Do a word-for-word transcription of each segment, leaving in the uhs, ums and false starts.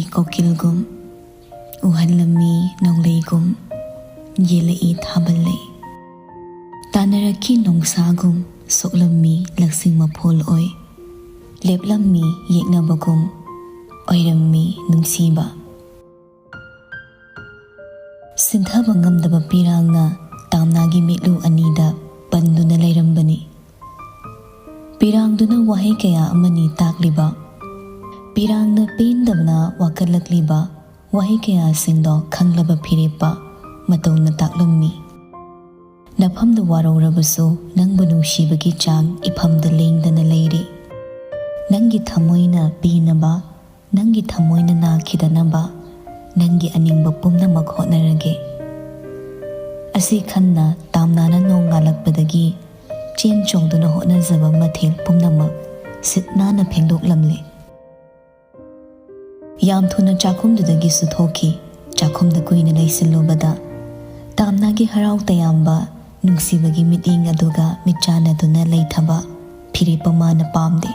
ꯀꯣꯀꯤꯜꯒꯨꯝ, ꯎꯍꯜꯂꯝꯃꯤ ꯅꯣꯡꯂꯩꯒꯨꯝ, ꯌꯦꯜꯂꯛꯏ ꯊꯥꯕꯜ ꯂꯩ꯫ ꯇꯥꯟꯅꯔꯛꯈꯤ ꯅꯣꯡꯁꯥꯒꯨꯝ, ꯁꯣꯛꯂꯝꯃꯤ ꯂꯛꯁꯤꯡ ꯃꯐꯣꯜ ꯑꯣꯏ꯫ ꯂꯦꯞꯂꯝꯃꯤ ꯌꯦꯛꯅꯕꯒꯨꯝ, ꯑꯣꯏꯔꯝꯃꯤ ꯅꯨꯡꯁꯤꯕ꯫ ꯁꯤꯟꯊꯕ ꯉꯝꯗꯕ ꯄꯤꯔꯥꯡꯅ ꯇꯥꯝꯅꯥꯒꯤ ꯃꯤꯠꯂꯨ ꯑꯅꯤꯗ ꯄꯟꯗꯨꯅ ꯂꯩꯔꯝꯕꯅꯤ꯫ ꯄꯤꯔꯥꯡꯗꯨꯅ ꯋꯥꯍꯩ ꯀꯌꯥ ꯑꯃꯅꯤ ꯇꯥꯛꯂꯤꯕ, ꯄꯤꯔꯥꯡꯅ ꯄꯦꯟꯗꯕꯅ ꯋꯥꯀꯠꯂꯛꯂꯤꯕ ꯋꯥꯍꯩ ꯀꯌꯥꯁꯤꯡꯗꯣ ꯈꯪꯂꯕ ꯐꯤꯔꯦꯞꯄ ꯃꯇꯧꯅ ꯇꯥꯛꯂꯝꯃꯤ꯫ ꯅꯐꯝꯗ ꯋꯥꯔꯧꯔꯕꯁꯨ ꯅꯪꯕꯨ ꯅꯨꯡꯁꯤꯕꯒꯤ ꯆꯥꯡ ꯏꯐꯝꯗ ꯂꯦꯡꯗꯅ ꯂꯩꯔꯤ꯫ ꯅꯪꯒꯤ ꯊꯃꯣꯏꯅ ꯄꯦꯟꯅꯕ, ꯅꯪꯒꯤ ꯊꯃꯣꯏꯅ ꯅꯥꯈꯤꯗꯅꯕ, ꯅꯪꯒꯤ ꯑꯅꯤꯡꯕ ꯄꯨꯝꯅꯃꯛ ꯍꯣꯠꯅꯔꯒꯦ꯫ ꯑꯁꯤ ꯈꯟꯅ ꯇꯥꯝꯅꯥꯅ ꯅꯣꯡ ꯉꯥꯜꯂꯛꯄꯗꯒꯤ ꯆꯦꯟ ꯆꯣꯡꯗꯨꯅ ꯍꯣꯠꯅꯖꯕ ꯃꯊꯦꯜ ꯄꯨꯝꯅꯃꯛ ꯁꯤꯠ ꯅꯥꯟꯅ ꯐꯦꯡꯗꯣꯛꯂꯝꯂꯦ꯫ ꯌꯥꯝ ꯊꯨꯅ ꯆꯥꯛꯈꯨꯝꯗꯨꯗꯒꯤꯁꯨ ꯊꯣꯛꯈꯤ꯫ ꯆꯥꯛꯈꯨꯝꯗ ꯀꯨꯏꯅ ꯂꯩꯁꯤꯜꯂꯨꯕꯗ ꯇꯥꯝꯅꯥꯒꯤ ꯍꯔꯥꯎ ꯇꯌꯥꯝꯕ, ꯅꯨꯡꯁꯤꯕꯒꯤ ꯃꯤꯠꯌꯦꯡ ꯑꯗꯨꯒ ꯃꯤꯠꯆꯥꯟꯅꯗꯨꯅ ꯂꯩꯊꯕ ꯐꯤꯔꯦꯞꯄ ꯃꯥꯅ ꯄꯥꯝꯗꯦ꯫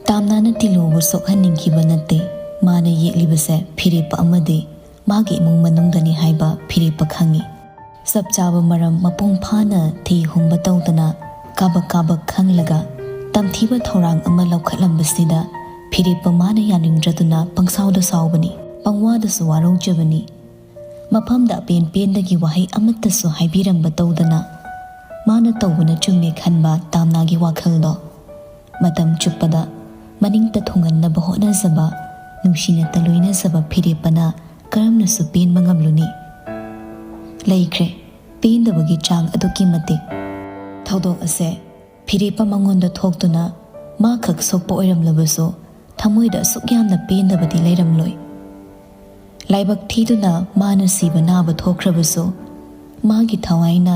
ꯇꯥꯝꯅꯥꯅ ꯇꯤꯂꯨꯕꯨ ꯁꯣꯛꯍꯟꯅꯤꯡꯈꯤꯕ ꯅꯠꯇꯦ꯫ ꯃꯥꯅ ꯌꯦꯛꯂꯤꯕꯁꯦ ꯐꯤꯔꯦꯞꯄ ꯑꯃꯗꯤ ꯃꯥꯒꯤ ꯏꯃꯨꯡ ꯃꯅꯨꯡꯗꯅꯤ ꯍꯥꯏꯕ ꯐꯤꯔꯦꯞꯄ ꯈꯪꯏ꯫ ꯆꯞ ꯆꯥꯕ ꯃꯔꯝ ꯃꯄꯨꯡ ꯐꯥꯅ ꯊꯤ ꯍꯨꯝꯕ ꯇꯧꯗꯅ ꯀꯥꯕꯛ ꯀꯥꯕꯛ ꯈꯪꯂꯒ ꯇꯝꯊꯤꯕ ꯊꯧꯔꯥꯡ ꯑꯃ ꯂꯧꯈꯠꯂꯝꯕꯁꯤꯗ ꯐꯤꯔꯦꯞꯄ ꯃꯥꯅ ꯌꯥꯅꯤꯡꯗ꯭ꯔꯗꯨꯅ ꯄꯪꯁꯥꯎꯗ ꯁꯥꯎꯕꯅꯤ, ꯄꯪꯋꯥꯗꯁꯨ ꯋꯥꯔꯧꯖꯕꯅꯤ꯫ ꯃꯐꯝꯗ ꯑꯄꯦꯟ ꯄꯦꯟꯗꯒꯤ ꯋꯥꯍꯩ ꯑꯃꯠꯇꯁꯨ ꯍꯥꯏꯕꯤꯔꯝꯕ ꯇꯧꯗꯅ ꯃꯥꯅ ꯇꯧꯕꯅ ꯆꯨꯝꯃꯦ ꯈꯟꯕ ꯇꯥꯝꯅꯥꯒꯤ ꯋꯥꯈꯜꯗꯣ ꯃꯇꯝ ꯆꯨꯞꯄꯗ ꯃꯅꯤꯡꯇ ꯊꯨꯡꯍꯟꯅꯕ ꯍꯣꯠꯅꯖꯕ, ꯅꯨꯡꯁꯤꯅꯇ ꯂꯣꯏꯅꯖꯕ ꯐꯤꯔꯦꯞꯄꯅ ꯀꯔꯝꯅꯁꯨ ꯄꯦꯟꯕ ꯉꯝꯂꯨꯅꯤ? ꯂꯩꯈ꯭ꯔꯦ, ꯄꯦꯟꯗꯕꯒꯤ ꯆꯥꯡ ꯑꯗꯨꯛꯀꯤ ꯃꯇꯤꯛ꯫ ꯊꯧꯗꯣꯛ ꯑꯁꯦ ꯐꯤꯔꯦꯞꯄ ꯃꯉꯣꯟꯗ ꯊꯣꯛꯇꯨꯅ ꯃꯥ ꯈꯛ ꯁꯣꯛꯄ ꯑꯣꯏꯔꯝꯂꯕꯁꯨ ꯊꯃꯣꯏꯗ ꯑꯁꯨꯛ ꯌꯥꯝꯅ ꯄꯦꯟꯗꯕꯗꯤ ꯂꯩꯔꯝꯂꯣꯏ꯫ ꯂꯥꯏꯕꯛ ꯊꯤꯗꯨꯅ ꯃꯥꯅ ꯁꯤꯕ ꯅꯥꯕ ꯊꯣꯛꯈ꯭ꯔꯕꯁꯨ ꯃꯥꯒꯤ ꯊꯋꯥꯏꯅ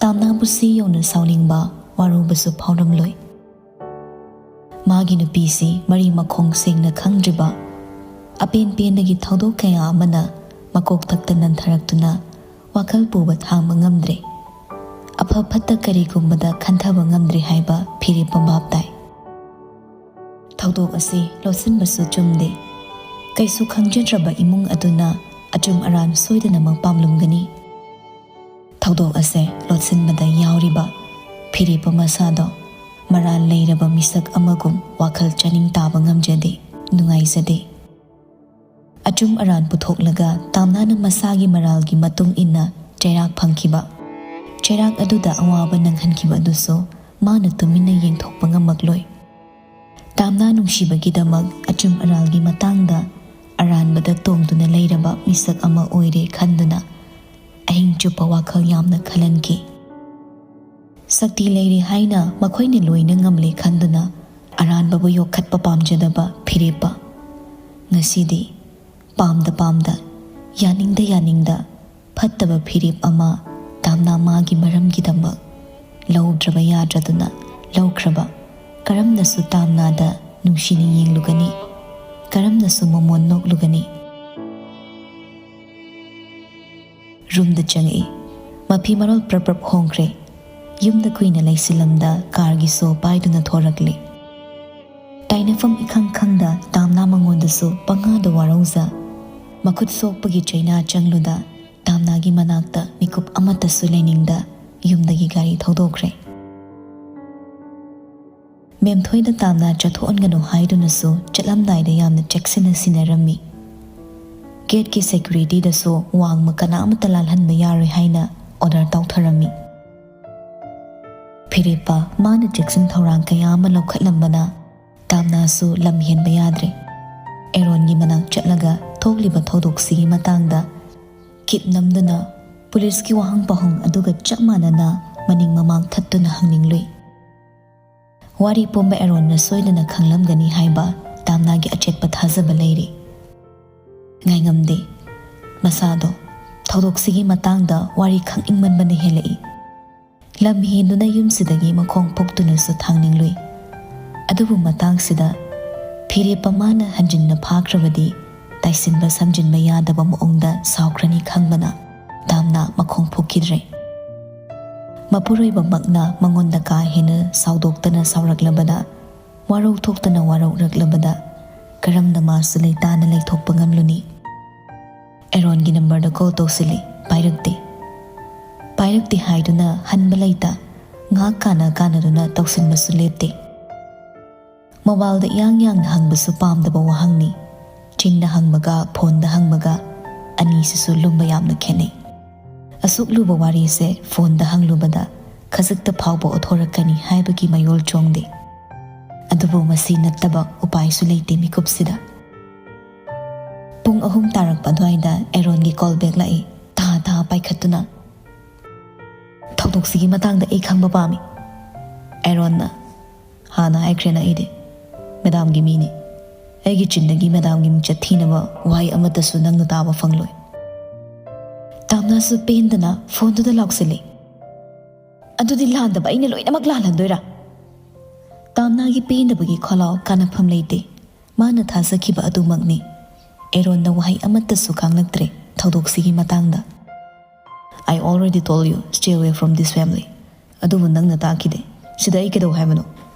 ꯇꯥꯝꯅꯥꯕꯨ ꯁꯤ ꯌꯧꯅ ꯁꯥꯎꯅꯤꯡꯕ, ꯋꯥꯔꯧꯕꯁꯨ ꯐꯥꯎꯔꯝꯂꯣꯏ꯫ ꯃꯥꯒꯤ ꯅꯨꯄꯤꯁꯤ ꯃꯔꯤ ꯃꯈꯣꯡ ꯁꯦꯡꯅ ꯈꯪꯗ꯭ꯔꯤꯕ ꯑꯄꯦꯟ ꯄꯦꯟꯗꯒꯤ ꯊꯧꯗꯣꯛ ꯀꯌꯥ ꯑꯃꯅ ꯃꯀꯣꯛꯊꯛꯇ ꯅꯟꯊꯔꯛꯇꯨꯅ ꯋꯥꯈꯜ ꯄꯨꯕ ꯊꯥꯡꯕ ꯉꯝꯗ꯭ꯔꯦ꯫ ꯑꯐ ꯐꯠꯇ ꯀꯔꯤꯒꯨꯝꯕꯗ ꯈꯟꯊꯕ ꯉꯝꯗ꯭ꯔꯦ ꯍꯥꯏꯕ ꯐꯤꯔꯦꯞꯄ ꯚꯥꯞ ꯇꯥꯏ꯫ ꯊꯧꯗꯣꯛ ꯑꯁꯤ ꯂꯣꯠꯁꯤꯟꯕꯁꯨ ꯆꯨꯝꯗꯦ꯫ ꯀꯩꯁꯨ ꯈꯪꯖꯗ꯭ꯔꯕ ꯏꯃꯨꯡ ꯑꯗꯨꯅ ꯑꯆꯨꯝ ꯑꯔꯥꯟ ꯁꯣꯏꯗꯅꯃꯛ ꯄꯥꯝꯂꯝꯒꯅꯤ꯫ ꯊꯧꯗꯣꯛ ꯑꯁꯦ ꯂꯣꯠꯁꯤꯟꯕꯗ ꯌꯥꯎꯔꯤꯕ ꯐꯤꯔꯦꯞꯄ ꯃꯁꯥꯗꯣ ꯃꯔꯥꯜ ꯂꯩꯔꯕ ꯃꯤꯁꯛ ꯑꯃꯒꯨꯝ ꯋꯥꯈꯜ ꯆꯥꯅꯤꯡ ꯇꯥꯕ ꯉꯝꯖꯗꯦ, ꯅꯨꯡꯉꯥꯏꯖꯗꯦ꯫ ꯑꯆꯨꯝ ꯑꯔꯥꯟ ꯄꯨꯊꯣꯛꯂꯒ ꯇꯥꯝꯅꯥꯅ ꯃꯁꯥꯒꯤ ꯃꯔꯥꯜꯒꯤ ꯃꯇꯨꯡ ꯏꯟꯅ ꯆꯩꯔꯥꯛ ꯐꯪꯈꯤꯕ, ꯆꯩꯔꯥꯛ ꯑꯗꯨꯗ ꯑꯋꯥꯕ ꯅꯪꯍꯟꯈꯤꯕ ꯑꯗꯨꯁꯨ ꯃꯥꯅ ꯇꯨꯃꯤꯟꯅ ꯌꯦꯡꯊꯣꯛꯄ ꯉꯝꯃꯛꯂꯣꯏ꯫ ꯇꯥꯝꯅꯥ ꯅꯨꯡꯁꯤꯕꯒꯤꯗꯃꯛ ꯑꯆꯨꯝ ꯑꯔꯥꯜꯒꯤ ꯃꯇꯥꯡꯗ ꯑꯔꯥꯟꯕꯗ ꯇꯣꯡꯗꯨꯅ ꯂꯩꯔꯕ ꯃꯤꯁꯛ ꯑꯃ ꯑꯣꯏꯔꯦ ꯈꯟꯗꯨꯅ ꯑꯍꯤꯡ ꯆꯨꯞꯄ ꯋꯥꯈꯜ ꯌꯥꯝꯅ ꯈꯜꯍꯟꯈꯤ꯫ ꯁꯛꯇꯤ ꯂꯩꯔꯦ ꯍꯥꯏꯅ ꯃꯈꯣꯏꯅ ꯂꯣꯏꯅ ꯉꯝꯂꯦ ꯈꯟꯗꯨꯅ ꯑꯔꯥꯟꯕꯕꯨ ꯌꯣꯛꯈꯠꯄ ꯄꯥꯝꯖꯗꯕ ꯐꯤꯔꯦꯞꯄ ꯉꯁꯤꯗꯤ ꯄꯥꯝꯗ ꯄꯥꯝꯗ, ꯌꯥꯅꯤꯡꯗ ꯌꯥꯅꯤꯡꯗ ꯐꯠꯇꯕ ꯐꯤꯔꯦꯞ ꯑꯃ ꯇꯥꯝꯅꯥ ꯃꯥꯒꯤ ꯃꯔꯝꯒꯤꯗꯃꯛ ꯂꯧꯗ꯭ꯔꯕ ꯌꯥꯗ꯭ꯔꯗꯨꯅ ꯂꯧꯈ꯭ꯔꯕ꯫ ꯀꯔꯝꯅꯁꯨ ꯇꯥꯝꯅꯥꯗ ꯅꯨꯡꯁꯤꯅ ꯌꯦꯡꯂꯨꯒꯅꯤ? ꯀꯔꯝꯅꯁꯨ ꯃꯃꯣꯟ ꯅꯣꯛꯂꯨꯒꯅꯤ? ꯔꯨꯝꯗ ꯆꯪꯉꯛꯏ꯫ ꯃꯐꯤ ꯃꯔꯣꯜ ꯄ꯭ꯔꯞ ꯄ꯭ꯔꯞ ꯍꯣꯡꯈ꯭ꯔꯦ꯫ ꯌꯨꯝꯗ ꯀꯨꯏꯅ ꯂꯩꯁꯤꯜꯂꯝꯗ ꯀꯥꯔꯒꯤ ꯁꯣ ꯄꯥꯏꯗꯨꯅ ꯊꯣꯔꯛꯂꯦ꯫ ꯇꯥꯏꯅꯐꯝ ꯏꯈꯪ ꯈꯪꯗ ꯇꯥꯝꯅꯥ ꯃꯉꯣꯟꯗꯁꯨ ꯄꯉꯥꯗ ꯋꯥꯔꯧꯖ꯫ ꯃꯈꯨꯠ ꯁꯣꯛꯄꯒꯤ ꯆꯩꯅꯥ ꯆꯪꯂꯨꯗ ꯇꯥꯝꯅꯥꯒꯤ ꯃꯅꯥꯛꯇ ꯃꯤꯀꯨꯞ ꯑꯃꯠꯇꯁꯨ ꯂꯩꯅꯤꯡꯗ ꯌꯨꯝꯗꯒꯤ ꯒꯥꯔꯤ ꯊꯧꯗꯣꯛꯈ꯭ꯔꯦ꯫ ꯃꯦꯝꯊꯣꯏꯗ ꯇꯥꯝꯅꯥ ꯆꯠꯊꯣꯛꯍꯟꯒꯅꯨ ꯍꯥꯏꯗꯨꯅꯁꯨ ꯆꯠꯂꯝꯗꯥꯏꯗ ꯌꯥꯝꯅ ꯆꯦꯛꯁꯤꯟꯅ ꯁꯤꯟꯅꯔꯝꯃꯤ꯫ ꯒꯦꯠꯀꯤ ꯁꯦꯀ꯭ꯌꯨꯔꯤꯇꯤꯗꯁꯨ ꯋꯥꯡꯃ ꯀꯅꯥ ꯑꯃꯠꯇ ꯂꯥꯜꯍꯟꯕ ꯌꯥꯔꯣꯏ ꯍꯥꯏꯅ ꯑꯣꯔꯗꯔ ꯇꯧꯊꯔꯝꯃꯤ꯫ ꯐꯤꯔꯦꯞꯄ ꯃꯥꯅ ꯆꯦꯛꯁꯤꯟ ꯊꯧꯔꯥꯡ ꯀꯌꯥ ꯑꯃ ꯂꯧꯈꯠꯂꯝꯕꯅ ꯇꯥꯝꯅꯥꯁꯨ ꯂꯝ ꯍꯦꯟꯕ ꯌꯥꯗ꯭ꯔꯦ꯫ ꯑꯦꯔꯣꯟꯒꯤ ꯃꯅꯥꯛ ꯆꯠꯂꯒ ꯊꯣꯛꯂꯤꯕ ꯊꯧꯗꯣꯛꯁꯤꯒꯤ ꯃꯇꯥꯡꯗ ꯀꯤꯠ ꯅꯝꯗꯨꯅ ꯄꯨꯂꯤꯁꯀꯤ ꯋꯥꯍꯪ ꯄꯥꯎꯍꯪ ꯑꯗꯨꯒ ꯆꯞ ꯃꯥꯟꯅꯅ ꯃꯅꯤꯡ ꯃꯃꯥꯡ ꯊꯠꯇꯨꯅ ꯍꯪꯅꯤꯡꯂꯨꯏ꯫ ꯋꯥꯔꯤ ꯄꯨꯝꯕ ꯑꯦꯔꯣꯟꯅ ꯁꯣꯏꯗꯅ ꯈꯪꯂꯝꯒꯅꯤ ꯍꯥꯏꯕ ꯇꯥꯝꯅꯥꯒꯤ ꯑꯆꯦꯠꯄ ꯊꯥꯖꯕ ꯂꯩꯔꯤ꯫ ꯉꯥꯏꯉꯝꯗꯦ꯫ ꯃꯁꯥꯗꯣ ꯊꯧꯗꯣꯛꯁꯤꯒꯤ ꯃꯇꯥꯡꯗ ꯋꯥꯔꯤ ꯈꯪꯅꯤꯡꯃꯟꯕꯅ ꯍꯦꯜꯂꯛꯏ꯫ ꯂꯝ ꯍꯦꯟꯗꯨꯅ ꯌꯨꯝꯁꯤꯗꯒꯤ ꯃꯈꯣꯡ ꯐꯨꯛꯇꯨꯅꯁꯨ ꯊꯥꯡꯅꯤꯡꯂꯨꯏ꯫ ꯑꯗꯨꯕꯨ ꯃꯇꯥꯡꯁꯤꯗ ꯐꯤꯔꯦꯞꯄ ꯃꯥꯅ ꯍꯟꯖꯤꯟꯅ ꯐꯥꯈ꯭ꯔꯕꯗꯤ ꯇꯥꯏꯁꯤꯟꯕ ꯁꯝꯖꯤꯟꯕ ꯌꯥꯗꯕ ꯃꯑꯣꯡꯗ ꯁꯥꯎꯈ꯭ꯔꯅꯤ ꯈꯪꯕꯅ ꯇꯥꯝꯅꯥ ꯃꯈꯣꯡ ꯐꯨꯛꯈꯤꯗ꯭ꯔꯦ꯫ ꯃꯄꯨꯔꯣꯏꯕꯃꯛꯅ ꯃꯉꯣꯟꯗ ꯀꯥ ꯍꯦꯟꯅ ꯁꯥꯎꯗꯣꯛꯇꯅ ꯁꯥꯎꯔꯛꯂꯕꯗ ꯋꯥꯔꯧ ꯊꯣꯛꯇꯅ ꯋꯥꯔꯧꯔꯛꯂꯕꯗ ꯀꯔꯝꯅ ꯃꯥꯁꯨ ꯂꯩꯇꯥꯅ ꯂꯩꯊꯣꯛꯄ ꯉꯝꯂꯨꯅꯤ? ꯑꯦꯔꯣꯟꯒꯤ ꯅꯝꯕꯔꯗ ꯀꯣꯜ ꯇꯧꯁꯤꯜꯂꯤ, ꯄꯥꯏꯔꯛꯇꯦ꯫ ꯄꯥꯏꯔꯛꯇꯦ ꯍꯥꯏꯗꯨꯅ ꯍꯟꯕ ꯂꯩꯇ, ꯉꯥꯏꯍꯥꯛ ꯀꯥꯟꯅ ꯀꯥꯟꯅꯗꯨꯅ ꯇꯧꯁꯤꯟꯕꯁꯨ ꯂꯦꯞꯇꯦ꯫ ꯃꯣꯕꯥꯏꯜꯗ ꯏꯌꯥꯡ ꯌꯥꯡꯅ ꯍꯪꯕꯁꯨ ꯄꯥꯝꯗꯕ ꯋꯥꯍꯪꯅꯤ꯫ ꯆꯤꯟꯗ ꯍꯪꯕꯒ ꯐꯣꯟꯗ ꯍꯪꯕꯒ ꯑꯅꯤꯁꯤꯁꯨ ꯂꯨꯝꯕ ꯌꯥꯝꯅ ꯈꯦꯠꯅꯩ꯫ ꯑꯁꯨꯛ ꯂꯨꯕ ꯋꯥꯔꯤꯁꯦ ꯐꯣꯟꯗ ꯍꯪꯂꯨꯕꯗ ꯈꯖꯤꯛꯇ ꯐꯥꯎꯕ ꯑꯣꯊꯣꯔꯛꯀꯅꯤ ꯍꯥꯏꯕꯒꯤ ꯃꯌꯣꯜ ꯆꯣꯡꯗꯦ꯫ ꯑꯗꯨꯕꯨ ꯃꯁꯤ ꯅꯠꯇꯕ ꯎꯄꯥꯏꯁꯨ ꯂꯩꯇꯦ ꯃꯤꯀꯨꯞꯁꯤꯗ꯫ ꯄꯨꯡ ꯑꯍꯨꯝ ꯇꯥꯔꯛꯄ ꯑꯗꯨꯋꯥꯏꯗ ꯑꯦꯔꯣꯟꯒꯤ ꯀꯣꯜ ꯕꯦꯛ ꯂꯥꯛꯏ꯫ ꯊꯥ ꯊꯥ ꯄꯥꯏꯈꯠꯇꯨꯅ, "ꯊꯧꯗꯣꯛꯁꯤꯒꯤ ꯃꯇꯥꯡꯗ ꯑꯩ ꯈꯪꯕ ꯄꯥꯝꯃꯤ꯫" ꯑꯦꯔꯣꯟꯅ, "ꯍꯥꯟꯅ ꯍꯥꯏꯈ꯭ꯔꯦꯅ ꯑꯩꯗꯤ ꯃꯦꯗꯥꯝꯒꯤ ꯃꯤꯅꯤ꯫ ꯑꯩꯒꯤ ꯆꯤꯟꯗꯒꯤ ꯃꯦꯗꯥꯝꯒꯤ ꯃꯤꯡꯆꯠ ꯊꯤꯅꯕ ꯋꯥꯍꯩ ꯑꯃꯠꯇꯁꯨ ꯅꯪꯅ ꯇꯥꯕ ꯐꯪꯂꯣꯏ꯫" ꯇꯥꯝꯅꯥꯁꯨ ꯄꯦꯟꯗꯅ ꯐꯣꯟꯗꯨꯗ ꯂꯥꯎꯁꯤꯜꯂꯤ꯫ "ꯑꯗꯨꯗꯤ ꯂꯥꯟꯗꯕ ꯑꯩꯅ ꯂꯣꯏꯅꯃꯛ ꯂꯥꯜꯍꯟꯗꯣꯏꯔꯥ?" ꯇꯥꯝꯅꯥꯒꯤ ꯄꯦꯟꯗꯕꯒꯤ ꯈꯣꯜꯂꯥꯎ ꯀꯥꯟꯅꯐꯝ ꯂꯩꯇꯦ꯫ ꯃꯥꯅ ꯊꯥꯖꯈꯤꯕ ꯑꯗꯨꯃꯛꯅꯤ꯫ ꯑꯦꯔꯣꯟꯅ ꯋꯥꯍꯩ ꯑꯃꯠꯇꯁꯨ ꯉꯥꯡꯂꯛꯇ꯭ꯔꯦ ꯊꯧꯗꯣꯛꯁꯤꯒꯤ ꯃꯇꯥꯡꯗ꯫ "I already told you, stay away from this family." ꯑꯗꯨꯕꯨ ꯅꯪꯅ ꯇꯥꯈꯤꯗꯦ꯫ "ꯁꯤꯗ ꯑꯩ ꯀꯩꯗꯧ ꯍꯥꯏꯕꯅꯣ?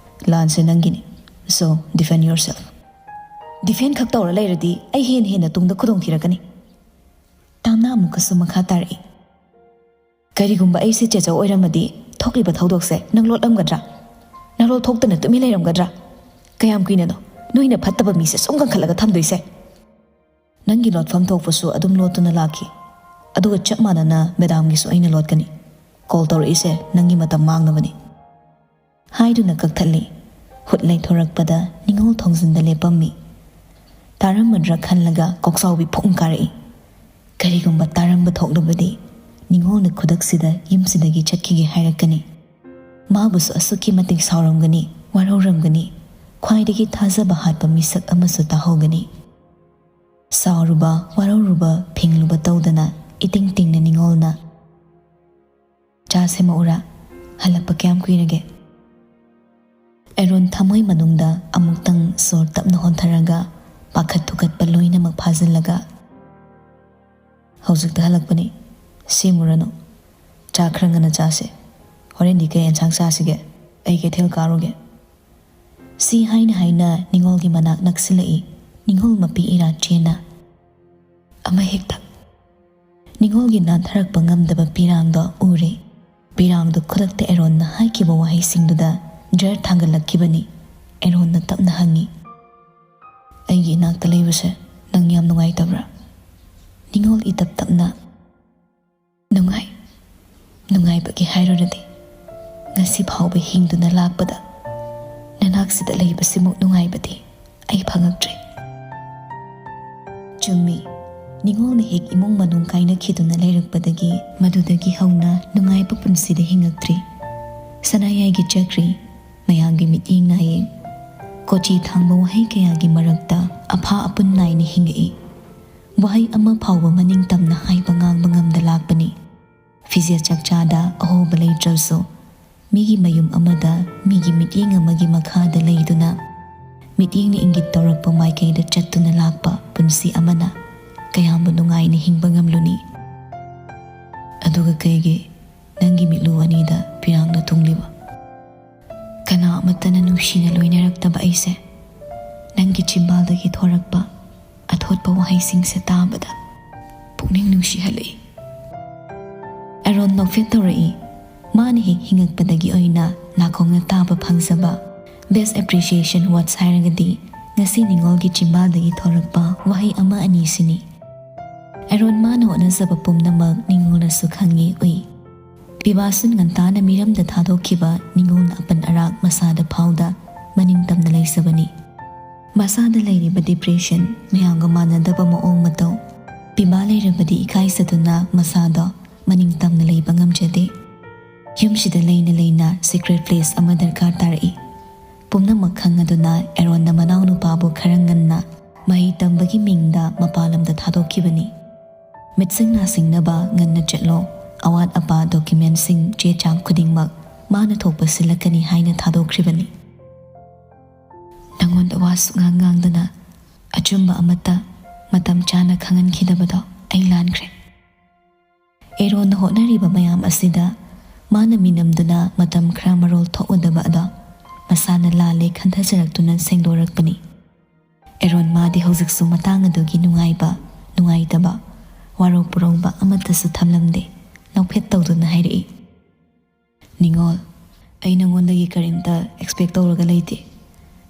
ꯂꯥꯟꯁꯦ ꯅꯪꯒꯤꯅꯤ꯫ So, defend yourself." "ꯗꯤꯐꯦꯟ ꯈꯛ ꯇꯧꯔ ꯂꯩꯔꯗꯤ ꯑꯩ ꯍꯦꯟꯅ ꯍꯦꯟꯅ ꯇꯨꯡꯗ ꯈꯨꯗꯣꯡ ꯊꯤꯔꯛꯀꯅꯤ꯫" ꯇꯥꯝꯅꯥ ꯑꯃꯨꯛꯀꯁꯨ ꯃꯈꯥ ꯇꯥꯔꯛꯏ꯫ "ꯀꯔꯤꯒꯨꯝꯕ ꯑꯩꯁꯦ ꯆꯦꯆꯧ ꯑꯣꯏꯔꯝꯃꯗꯤ ꯊꯣꯛꯂꯤꯕ ꯊꯧꯗꯣꯛꯁꯦ ꯅꯪ ꯂꯣꯠꯂꯝꯒꯗ꯭ꯔꯥ? ꯅꯪ ꯂꯣꯠꯊꯣꯛꯇꯅ ꯇꯨꯃꯤꯟ ꯂꯩꯔꯝꯒꯗ꯭ꯔꯥ? ꯀꯌꯥꯝ ꯀꯨꯏꯅꯅꯣ ꯅꯣꯏꯅ ꯐꯠꯇꯕ ꯃꯤꯁꯦ ꯁꯨꯝ ꯀꯟꯈꯠꯂꯒ ꯊꯝꯗꯣꯏꯁꯦ?" "ꯅꯪꯒꯤ ꯂꯣꯠꯐꯝ ꯊꯣꯛꯄꯁꯨ ꯑꯗꯨꯝ ꯂꯣꯠꯇꯨꯅ ꯂꯥꯛꯈꯤ꯫ ꯑꯗꯨꯒ ꯆꯞ ꯃꯥꯟꯅꯅ ꯃꯦꯗꯥꯝꯒꯤꯁꯨ ꯑꯩꯅ ꯂꯣꯠꯀꯅꯤ꯫ ꯀꯣꯜ ꯇꯧꯔꯛꯏꯁꯦ ꯅꯪꯒꯤ ꯃꯇꯝ ꯃꯥꯡꯅꯕꯅꯤ꯫" ꯍꯥꯏꯗꯨꯅ ꯀꯛꯊꯠꯂꯤ꯫ ꯍꯨꯠ ꯂꯩꯊꯣꯔꯛꯄꯗ ꯅꯤꯉꯣꯜ ꯊꯣꯡꯖꯤꯟꯗ ꯂꯦꯞꯄꯝꯃꯤ꯫ ꯇꯥꯔꯝꯃꯗ꯭ꯔꯥ ꯈꯜꯂꯒ ꯀꯣꯛꯆꯥꯎꯕꯤ ꯐꯨꯡ ꯀꯥꯔꯛꯏ꯫ ꯀꯔꯤꯒꯨꯝꯕ ꯇꯥꯔꯝꯕ ꯊꯣꯛꯂꯕꯗꯤ ꯅꯤꯉꯣꯜꯅ ꯈꯨꯗꯛꯁꯤꯗ ꯌꯨꯝꯁꯤꯗꯒꯤ ꯆꯠꯈꯤꯒꯦ ꯍꯥꯏꯔꯛꯀꯅꯤ꯫ ꯃꯥꯕꯨꯁꯨ ꯑꯁꯨꯛꯀꯤ ꯃꯇꯤꯛ ꯁꯥꯎꯔꯝꯒꯅꯤ, ꯋꯥꯔꯧꯔꯝꯒꯅꯤ꯫ ꯈ꯭ꯋꯥꯏꯗꯒꯤ ꯊꯥꯖꯕ ꯍꯥꯠꯄ ꯃꯤꯁꯛ ꯑꯃꯁꯨ ꯇꯥꯍꯧꯒꯅꯤ꯫ ꯁꯥꯎꯔꯨꯕ, ꯋꯥꯔꯧꯔꯨꯕ, ꯐꯤꯡꯂꯨꯕ ꯇꯧꯗꯅ ꯏꯇꯤꯡ ꯇꯤꯡꯅ ꯅꯤꯉꯣꯜꯅ, "ꯆꯥ ꯁꯦꯝꯃꯛꯎꯔꯥ? ꯍꯜꯂꯛꯄ ꯀꯌꯥꯝ ꯀꯨꯏꯔꯒꯦ?" ꯑꯦꯔꯣꯟ ꯊꯃꯣꯏ ꯃꯅꯨꯡꯗ ꯑꯃꯨꯛꯇꯪ ꯁꯣꯔ ꯇꯞꯅ ꯍꯣꯟꯊꯔꯒ ꯄꯥꯈꯠ ꯊꯨꯀꯠꯄ ꯂꯣꯏꯅꯃꯛ ꯐꯥꯖꯤꯜꯂꯒ, "ꯍꯧꯖꯤꯛꯇ ꯍꯜꯂꯛꯄꯅꯤ꯫ ꯁꯦꯝꯃꯨꯔꯅꯨ꯫ ꯆꯥ ꯈꯔ ꯉꯟꯅ ꯆꯥꯁꯦ꯫ ꯍꯣꯔꯦꯟꯗꯤ ꯀꯩ ꯑꯦꯟꯁꯥꯡ ꯆꯥꯁꯤꯒꯦ? ꯑꯩ ꯀꯩꯊꯦꯜ ꯀꯥꯔꯨꯒꯦ꯫" ꯁꯤ ꯍꯥꯏꯅ ꯍꯥꯏꯅ ꯅꯤꯉꯣꯜꯒꯤ ꯃꯅꯥꯛ ꯅꯛꯁꯤꯜꯂꯛꯏ꯫ ꯅꯤꯉꯣꯜ ꯃꯄꯤ ꯏꯔꯥ ꯆꯦꯟꯅ, "ꯑꯃ ꯍꯦꯛꯇ"꯫ ꯅꯤꯉꯣꯜꯒꯤ ꯅꯥꯟꯊꯔꯛꯄ ꯉꯝꯗꯕ ꯄꯤꯔꯥꯡꯗꯣ ꯎꯔꯦ꯫ ꯄꯤꯔꯥꯡꯗꯣ ꯈꯨꯗꯛꯇ ꯑꯦꯔꯣꯟꯅ ꯍꯥꯏꯈꯤꯕ ꯋꯥꯍꯩꯁꯤꯡꯗꯨꯗ ꯖꯔ ꯊꯥꯡꯒꯠꯂꯛꯈꯤꯕꯅꯤ꯫ ꯑꯦꯔꯣꯟꯅ ꯇꯞꯅ ꯍꯪꯉꯤ, "ꯑꯩꯒꯤ ꯏꯅꯥꯛꯇ ꯂꯩꯕꯁꯦ ꯅꯪ ꯌꯥꯝ ꯅꯨꯡꯉꯥꯏꯇꯕ꯭ꯔꯥ?" ꯅꯤꯉꯣꯜ ꯏꯇꯞ ꯇꯞꯅ, "ꯅꯨꯡꯉꯥꯏ꯫ ꯅꯨꯡꯉꯥꯏꯕꯒꯤ ꯍꯥꯏꯔꯨꯔꯗꯤ, ꯉꯁꯤ ꯐꯥꯎꯕ ꯍꯤꯡꯗꯨꯅ ꯂꯥꯛꯄꯗ ꯅꯅꯥꯛꯁꯤꯗ ꯂꯩꯕꯁꯤꯃꯨꯛ ꯅꯨꯡꯉꯥꯏꯕꯗꯤ ꯑꯩ ꯐꯪꯉꯛꯇ꯭ꯔꯤ"꯫ ꯆꯨꯝꯃꯤ, ꯅꯤꯉꯣꯜꯅ ꯍꯦꯛ ꯏꯃꯨꯡ ꯃꯅꯨꯡ ꯀꯥꯏꯅꯈꯤꯗꯨꯅ ꯂꯩꯔꯛꯄꯗꯒꯤ, ꯃꯗꯨꯗꯒꯤ ꯍꯧꯅ ꯅꯨꯡꯉꯥꯏꯕ ꯄꯨꯟꯁꯤꯗ ꯍꯤꯡꯉꯛꯇ꯭ꯔꯤ꯫ ꯁꯅꯥꯌꯥꯏꯒꯤ ꯆꯀ꯭ꯔꯤ, ꯃꯌꯥꯝꯒꯤ ꯃꯤꯠꯌꯦꯡ ꯅꯥꯌꯦꯡ, ꯀꯣꯆꯤ ꯊꯥꯡꯕ ꯋꯥꯍꯩ ꯀꯌꯥꯒꯤ ꯃꯔꯛꯇ ꯑꯐꯥ ꯑꯄꯨꯟ ꯅꯥꯏꯅ ꯍꯤꯡꯉꯛꯏ꯫ ꯋꯥꯍꯩ ꯑꯃ ꯐꯥꯎꯕ ꯃꯅꯤꯡ ꯇꯝꯅ ꯍꯥꯏꯕ ꯉꯥꯡꯕ ꯉꯝꯗ ꯂꯥꯛꯄꯅꯤ꯫ ꯐꯤꯖꯦꯠ ꯆꯥꯛꯆꯥꯗ ꯑꯍꯣꯕ ꯂꯩꯇ꯭ꯔꯕꯁꯨ, ꯃꯤꯒꯤ ꯃꯌꯨꯝ ꯑꯃꯗ ꯃꯤꯒꯤ ꯃꯤꯠꯌꯦꯡ ꯑꯃꯒꯤ ꯃꯈꯥꯗ ꯂꯩꯗꯨꯅ, ꯃꯤꯠꯌꯦꯡꯅ ꯏꯪꯒꯤꯠ ꯇꯧꯔꯛꯄ ꯃꯥꯏꯀꯩꯗ ꯆꯠꯇꯨꯅ ꯂꯥꯛꯄ ꯄꯨꯟꯁꯤ ꯑꯃꯅ ꯀꯌꯥꯝꯕꯨ ꯅꯨꯡꯉꯥꯏꯅ ꯍꯤꯡꯕ ꯉꯝꯂꯨꯅꯤ? ꯑꯗꯨꯒ ꯀꯩꯒꯤ ꯅꯪꯒꯤ ꯃꯤꯠꯂꯨ ꯑꯅꯤꯗ ꯄꯤꯔꯥꯡꯅ ꯇꯨꯡꯂꯤꯕ? ꯀꯅꯥ ꯑꯃꯠꯇꯅ ꯅꯨꯡꯁꯤꯅ ꯂꯣꯏꯅꯔꯛꯇꯕ ꯑꯩꯁꯦ, ꯅꯪꯒꯤ ꯆꯤꯝꯕꯥꯜꯗꯒꯤ ꯊꯣꯔꯛꯄ ꯑꯊꯣꯠꯄ ꯋꯥꯍꯩꯁꯤꯡꯁꯦ ꯇꯥꯕꯗ ꯄꯨꯛꯅꯤꯡ ꯅꯨꯡꯁꯤꯍꯜꯂꯛꯏ꯫ ꯑꯦꯔꯣꯟ ꯅꯣꯛꯐꯦꯠ ꯇꯧꯔꯛꯏ꯫ ꯃꯥꯅ ꯍꯦꯛ ꯍꯤꯡꯉꯛꯄꯗꯒꯤ ꯑꯣꯏꯅ ꯅꯥꯀꯣꯡꯅ ꯇꯥꯕ ꯐꯪꯖꯕ best appreciation words ꯍꯥꯏꯔꯒꯗꯤ ꯉꯁꯤ ꯅꯤꯉꯣꯜꯒꯤ ꯆꯤꯝꯕꯥꯜꯗꯒꯤ ꯊꯣꯔꯛꯄ ꯋꯥꯍꯩ ꯑꯃ ꯑꯅꯤꯁꯤꯅꯤ꯫ ꯑꯦꯔꯣꯟ ꯃꯥꯅ ꯍꯣꯠꯅꯖꯕ ꯄꯨꯝꯅꯃꯛ ꯅꯤꯉꯣꯜꯅꯁꯨ ꯈꯪꯉꯤ, ꯎꯏ꯫ ꯄꯤꯕꯥꯁꯨ ꯉꯟꯇꯥꯅ ꯃꯤꯔꯝꯗ ꯊꯥꯗꯣꯛꯈꯤꯕ ꯅꯤꯉꯣꯜꯅ ꯑꯄꯟ ꯑꯔꯥꯛ ꯃꯁꯥꯗ ꯐꯥꯎꯗ ꯃꯅꯤꯡ ꯇꯝꯅ ꯂꯩꯖꯕꯅꯤ꯫ ꯃꯁꯥꯗ ꯂꯩꯔꯤꯕ depression, ꯃꯌꯥꯝꯒ ꯃꯥꯟꯅꯗꯕ ꯃꯑꯣꯡ ꯃꯇꯧ, ꯄꯤꯕꯥ ꯂꯩꯔꯕꯗꯤ ꯏꯀꯥꯏꯖꯗꯨꯅ ꯃꯁꯥꯗꯣ ꯃꯅꯤꯡ ꯇꯝꯅ ꯂꯩꯕ ꯉꯝꯖꯗꯦ꯫ ꯌꯨꯝꯁꯤꯗ ꯂꯩꯅ ꯂꯩꯅ secret place ꯑꯃ ꯗꯔꯀꯥꯔ ꯇꯥꯔꯛꯏ꯫ ꯄꯨꯝꯅꯃꯛ ꯈꯪꯂꯗꯨꯅ ꯑꯦꯔꯣꯟꯅ ꯃꯅꯥꯎꯅꯨꯄꯥꯕꯨ ꯈꯔ ꯉꯟꯅ ꯃꯍꯩ ꯇꯝꯕꯒꯤ ꯃꯤꯡꯗ ꯃꯄꯥꯟ ꯂꯝꯗ ꯊꯥꯗꯣꯛꯈꯤꯕꯅꯤ꯫ ꯃꯤꯠꯁꯤꯡ ꯅꯥꯁꯤꯡꯅꯕ ꯉꯟꯅ ꯆꯠꯂꯣ, ꯑꯋꯥꯠ ꯑꯄꯥ documentꯁꯤꯡ, ꯆꯦ ꯆꯥꯡ ꯈꯨꯗꯤꯡꯃꯛ ꯃꯥꯅ ꯊꯣꯛꯄ ꯁꯤꯜꯂꯛꯀꯅꯤ ꯍꯥꯏꯅ ꯊꯥꯗꯣꯛꯈ꯭ꯔꯤꯕꯅꯤ꯫ ꯅꯉꯣꯟꯗ ꯋꯥ ꯁꯨꯛꯉꯥꯡ ꯉꯥꯡꯗꯅ ꯑꯆꯨꯝꯕ ꯑꯃꯠꯇ ꯃꯇꯝ ꯆꯥꯅ ꯈꯪꯍꯟꯈꯤꯗꯕꯗꯣ ꯑꯩ ꯂꯥꯟꯈ꯭ꯔꯦ꯫ ꯑꯦꯔꯣꯟꯅ ꯍꯣꯠꯅꯔꯤꯕ ꯃꯌꯥꯝ ꯑꯁꯤꯗ ꯃꯥꯅ ꯃꯤꯅꯝꯗꯨꯅ ꯃꯇꯝ ꯈꯔ ꯃꯔꯣꯜ ꯊꯣꯛꯎꯗꯕ ꯑꯗꯣ ꯃꯁꯥꯅ ꯂꯥꯜꯂꯦ ꯈꯟꯊꯖꯔꯛꯇꯨꯅ ꯁꯦꯡꯗꯣꯔꯛꯄꯅꯤ꯫ ꯑꯦꯔꯣꯟ ꯃꯥꯗꯤ ꯍꯧꯖꯤꯛꯁꯨ ꯃꯇꯥꯡ ꯑꯗꯨꯒꯤ ꯅꯨꯡꯉꯥꯏꯕ, ꯅꯨꯡꯉꯥꯏꯇꯕ, ꯋꯥꯔꯧ ꯄꯨꯔꯧꯕ ꯑꯃꯠꯇꯁꯨ ꯊꯝꯂꯝꯗꯦ꯫ ꯅꯣꯛꯐꯦꯠ ꯇꯧꯗꯨꯅ ꯍꯥꯏꯔꯛꯏ, "ꯅꯤꯉꯣꯜ, ꯑꯩ ꯅꯉꯣꯟꯗꯒꯤ ꯀꯔꯤꯝꯇ ꯑꯦꯛꯁꯄꯦꯛ ꯇꯧꯔꯒ ꯂꯩꯇꯦ꯫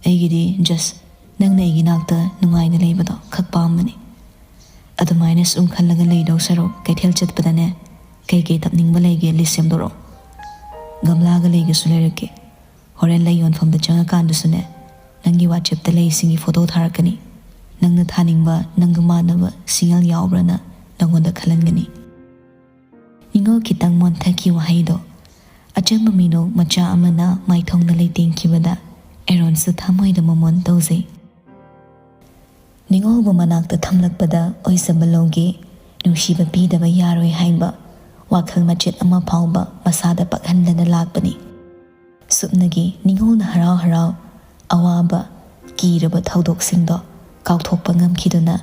ꯑꯩꯒꯤꯗꯤ ꯖꯁ ꯅꯪꯅ ꯑꯩꯒꯤ ꯅꯥꯛꯇ ꯅꯨꯡꯉꯥꯏꯅ ꯂꯩꯕꯗꯣ ꯈꯛ ꯄꯥꯝꯕꯅꯤ꯫ ꯑꯗꯨꯃꯥꯏꯅ ꯁꯨꯝ ꯈꯜꯂꯒ ꯂꯩꯗꯧ ꯁꯔꯨꯛ ꯀꯩꯊꯦꯜ ꯆꯠꯄꯗꯅꯦ, ꯀꯩꯀꯩ ꯇꯞꯅꯤꯡꯕ ꯂꯩꯒꯦ ꯂꯤꯁ ꯁꯦꯝꯗꯣꯔꯛꯑꯣ꯫ ꯒꯝꯂꯥꯒ ꯂꯩꯒꯁꯨ ꯂꯩꯔꯛꯀꯦ꯫ ꯍꯣꯔꯦꯟ ꯂꯩ ꯌꯣꯟꯐꯝꯗ ꯆꯪꯉꯀꯥꯟꯗꯁꯨꯅꯦ, ꯅꯪꯒꯤ ꯋꯥꯆꯦꯞꯇ ꯂꯩꯁꯤꯡꯒꯤ ꯐꯣꯇꯣ ꯊꯥꯔꯛꯀꯅꯤ꯫ ꯅꯪꯅ ꯊꯥꯅꯤꯡꯕ, ꯅꯪꯒ ꯃꯥꯟꯅꯕ ꯁꯤꯡꯒꯜ ꯌꯥꯎꯕ꯭ꯔꯥꯅ ꯅꯪꯉꯣꯟꯗ ꯈꯜꯍꯟꯒꯅꯤ꯫" ꯅꯤꯉꯣꯜ ꯈꯤꯇꯪ ꯃꯣꯟꯊꯈꯤ ꯋꯥꯍꯩꯗꯣ꯫ ꯑꯆꯝꯕ ꯃꯤꯅꯣꯛ ꯃꯆꯥ ꯑꯃꯅ ꯃꯥꯏꯊꯣꯡꯗ ꯂꯩꯇꯦꯡꯈꯤꯕꯗ ꯑꯦꯔꯣꯟꯁꯨ ꯊꯃꯣꯏꯗ ꯃꯃꯣꯟ ꯇꯧꯖꯩ꯫ ꯅꯤꯉꯣꯜꯕꯨ ꯃꯅꯥꯛꯇ ꯊꯝꯂꯛꯄꯗ ꯑꯣꯏꯖꯕ ꯂꯧꯒꯦ, ꯅꯨꯡꯁꯤꯕ ꯄꯤꯗꯕ ꯌꯥꯔꯣꯏ ꯍꯥꯏꯕ ꯋꯥꯈꯜ ꯃꯆꯦꯠ ꯑꯃ ꯐꯥꯎꯕ ꯃꯁꯥꯗ ꯄꯛꯍꯟꯗꯅ ꯂꯥꯛꯄꯅꯤ꯫ ꯁꯨꯞꯅꯒꯤ ꯅꯤꯉꯣꯜꯅ ꯍꯔꯥꯎ ꯍꯔꯥꯎ ꯑꯋꯥꯕ, ꯀꯤꯔꯕ ꯊꯧꯗꯣꯛꯁꯤꯡꯗꯣ ꯀꯥꯎꯊꯣꯛꯄ ꯉꯝꯈꯤꯗꯨꯅ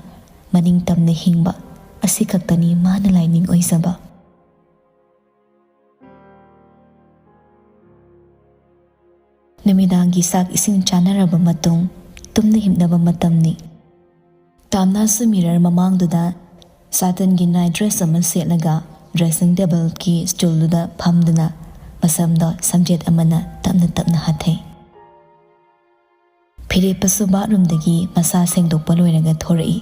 ꯃꯅꯤꯡ ꯇꯝꯅ ꯍꯤꯡꯕ ꯑꯁꯤꯈꯛꯇꯅꯤ ꯃꯥꯅ ꯂꯥꯏꯅꯤꯡ ꯑꯣꯏꯖꯕ꯫ ꯅꯨꯃꯤꯗꯥꯡꯒꯤ ꯆꯥꯛ ꯏꯁꯤꯡ ꯆꯥꯅꯔꯕ ꯃꯇꯨꯡ ꯇꯨꯝꯅ ꯍꯤꯞꯅꯕ ꯃꯇꯝꯅꯤ꯫ ꯇꯥꯝꯅꯥꯁꯨ ꯃꯤꯔꯔ ꯃꯃꯥꯡꯗꯨꯗ ꯁꯥꯇꯟꯒꯤ ꯅꯥꯏꯠ ꯗ꯭ꯔꯦꯁ ꯑꯃ ꯁꯦꯠꯂꯒ ꯗ꯭ꯔꯦꯁꯤꯡ ꯇꯦꯕꯜꯒꯤ ꯁ꯭ꯇꯨꯜꯗꯨꯗ ꯐꯝꯗꯨꯅ ꯃꯁꯝꯗꯣ ꯁꯝꯖꯦꯠ ꯑꯃꯅ ꯇꯞꯅ ꯇꯞꯅ ꯍꯥꯠꯊꯩ꯫ ꯐꯤꯔꯦꯞꯄꯁꯨ ꯕꯥꯠꯔꯨꯝꯗꯒꯤ ꯃꯁꯥ ꯁꯦꯡꯗꯣꯛꯄ ꯂꯣꯏꯔꯒ ꯊꯣꯔꯛꯏ꯫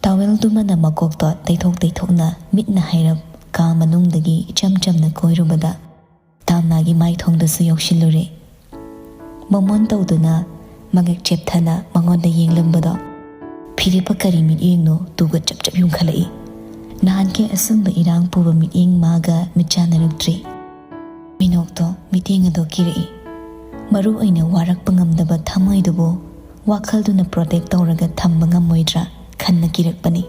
ꯇꯥꯋꯦꯜꯗꯨꯃꯅ ꯃꯀꯣꯛꯇꯣ ꯇꯩꯊꯣꯛ ꯇꯩꯊꯣꯛꯅ ꯃꯤꯠꯅ ꯍꯥꯏꯔꯞ ꯀꯥ ꯃꯅꯨꯡꯗꯒꯤ ꯏꯆꯝ ꯆꯝꯅ ꯀꯣꯏꯔꯨꯕꯗ ꯇꯥꯝꯅꯥꯒꯤ ꯃꯥꯏꯊꯣꯡꯗꯁꯨ ꯌꯧꯁꯤꯜꯂꯨꯔꯦ꯫ ꯃꯃꯣꯟ ꯇꯧꯗꯨꯅ ꯃꯉꯛ ꯆꯦꯞꯊꯅ ꯃꯉꯣꯟꯗ ꯌꯦꯡꯂꯝꯕꯗꯣ ꯐꯤꯔꯦꯞꯄ ꯀꯔꯤ ꯃꯤꯠꯌꯦꯡꯅꯣ ꯇꯨꯒ ꯆꯞ ꯆꯞ ꯌꯨꯡꯈꯠꯂꯛꯏ꯫ ꯅꯍꯥꯟꯈꯩ ꯑꯁꯨꯝꯕ ꯏꯔꯥꯡ ꯄꯨꯕ ꯃꯤꯠꯌꯦꯡ ꯃꯥꯒ ꯃꯤꯠꯆꯥꯟꯅꯔꯛꯇ꯭ꯔꯤ꯫ ꯃꯤꯅꯣꯛꯇꯣ ꯃꯤꯠꯌꯦꯡ ꯑꯗꯣ ꯀꯤꯔꯛꯏ꯫ ꯃꯔꯨ ꯑꯣꯏꯅ ꯋꯥꯔꯛꯄ ꯉꯝꯗꯕ ꯊꯃꯣꯏꯗꯨꯕꯨ ꯋꯥꯈꯜꯗꯨꯅ ꯄ꯭ꯔꯣꯇꯦꯛ ꯇꯧꯔꯒ ꯊꯝꯕ ꯉꯝꯃꯣꯏꯗ꯭ꯔꯥ ꯈꯟꯅ ꯀꯤꯔꯛꯄꯅꯤ꯫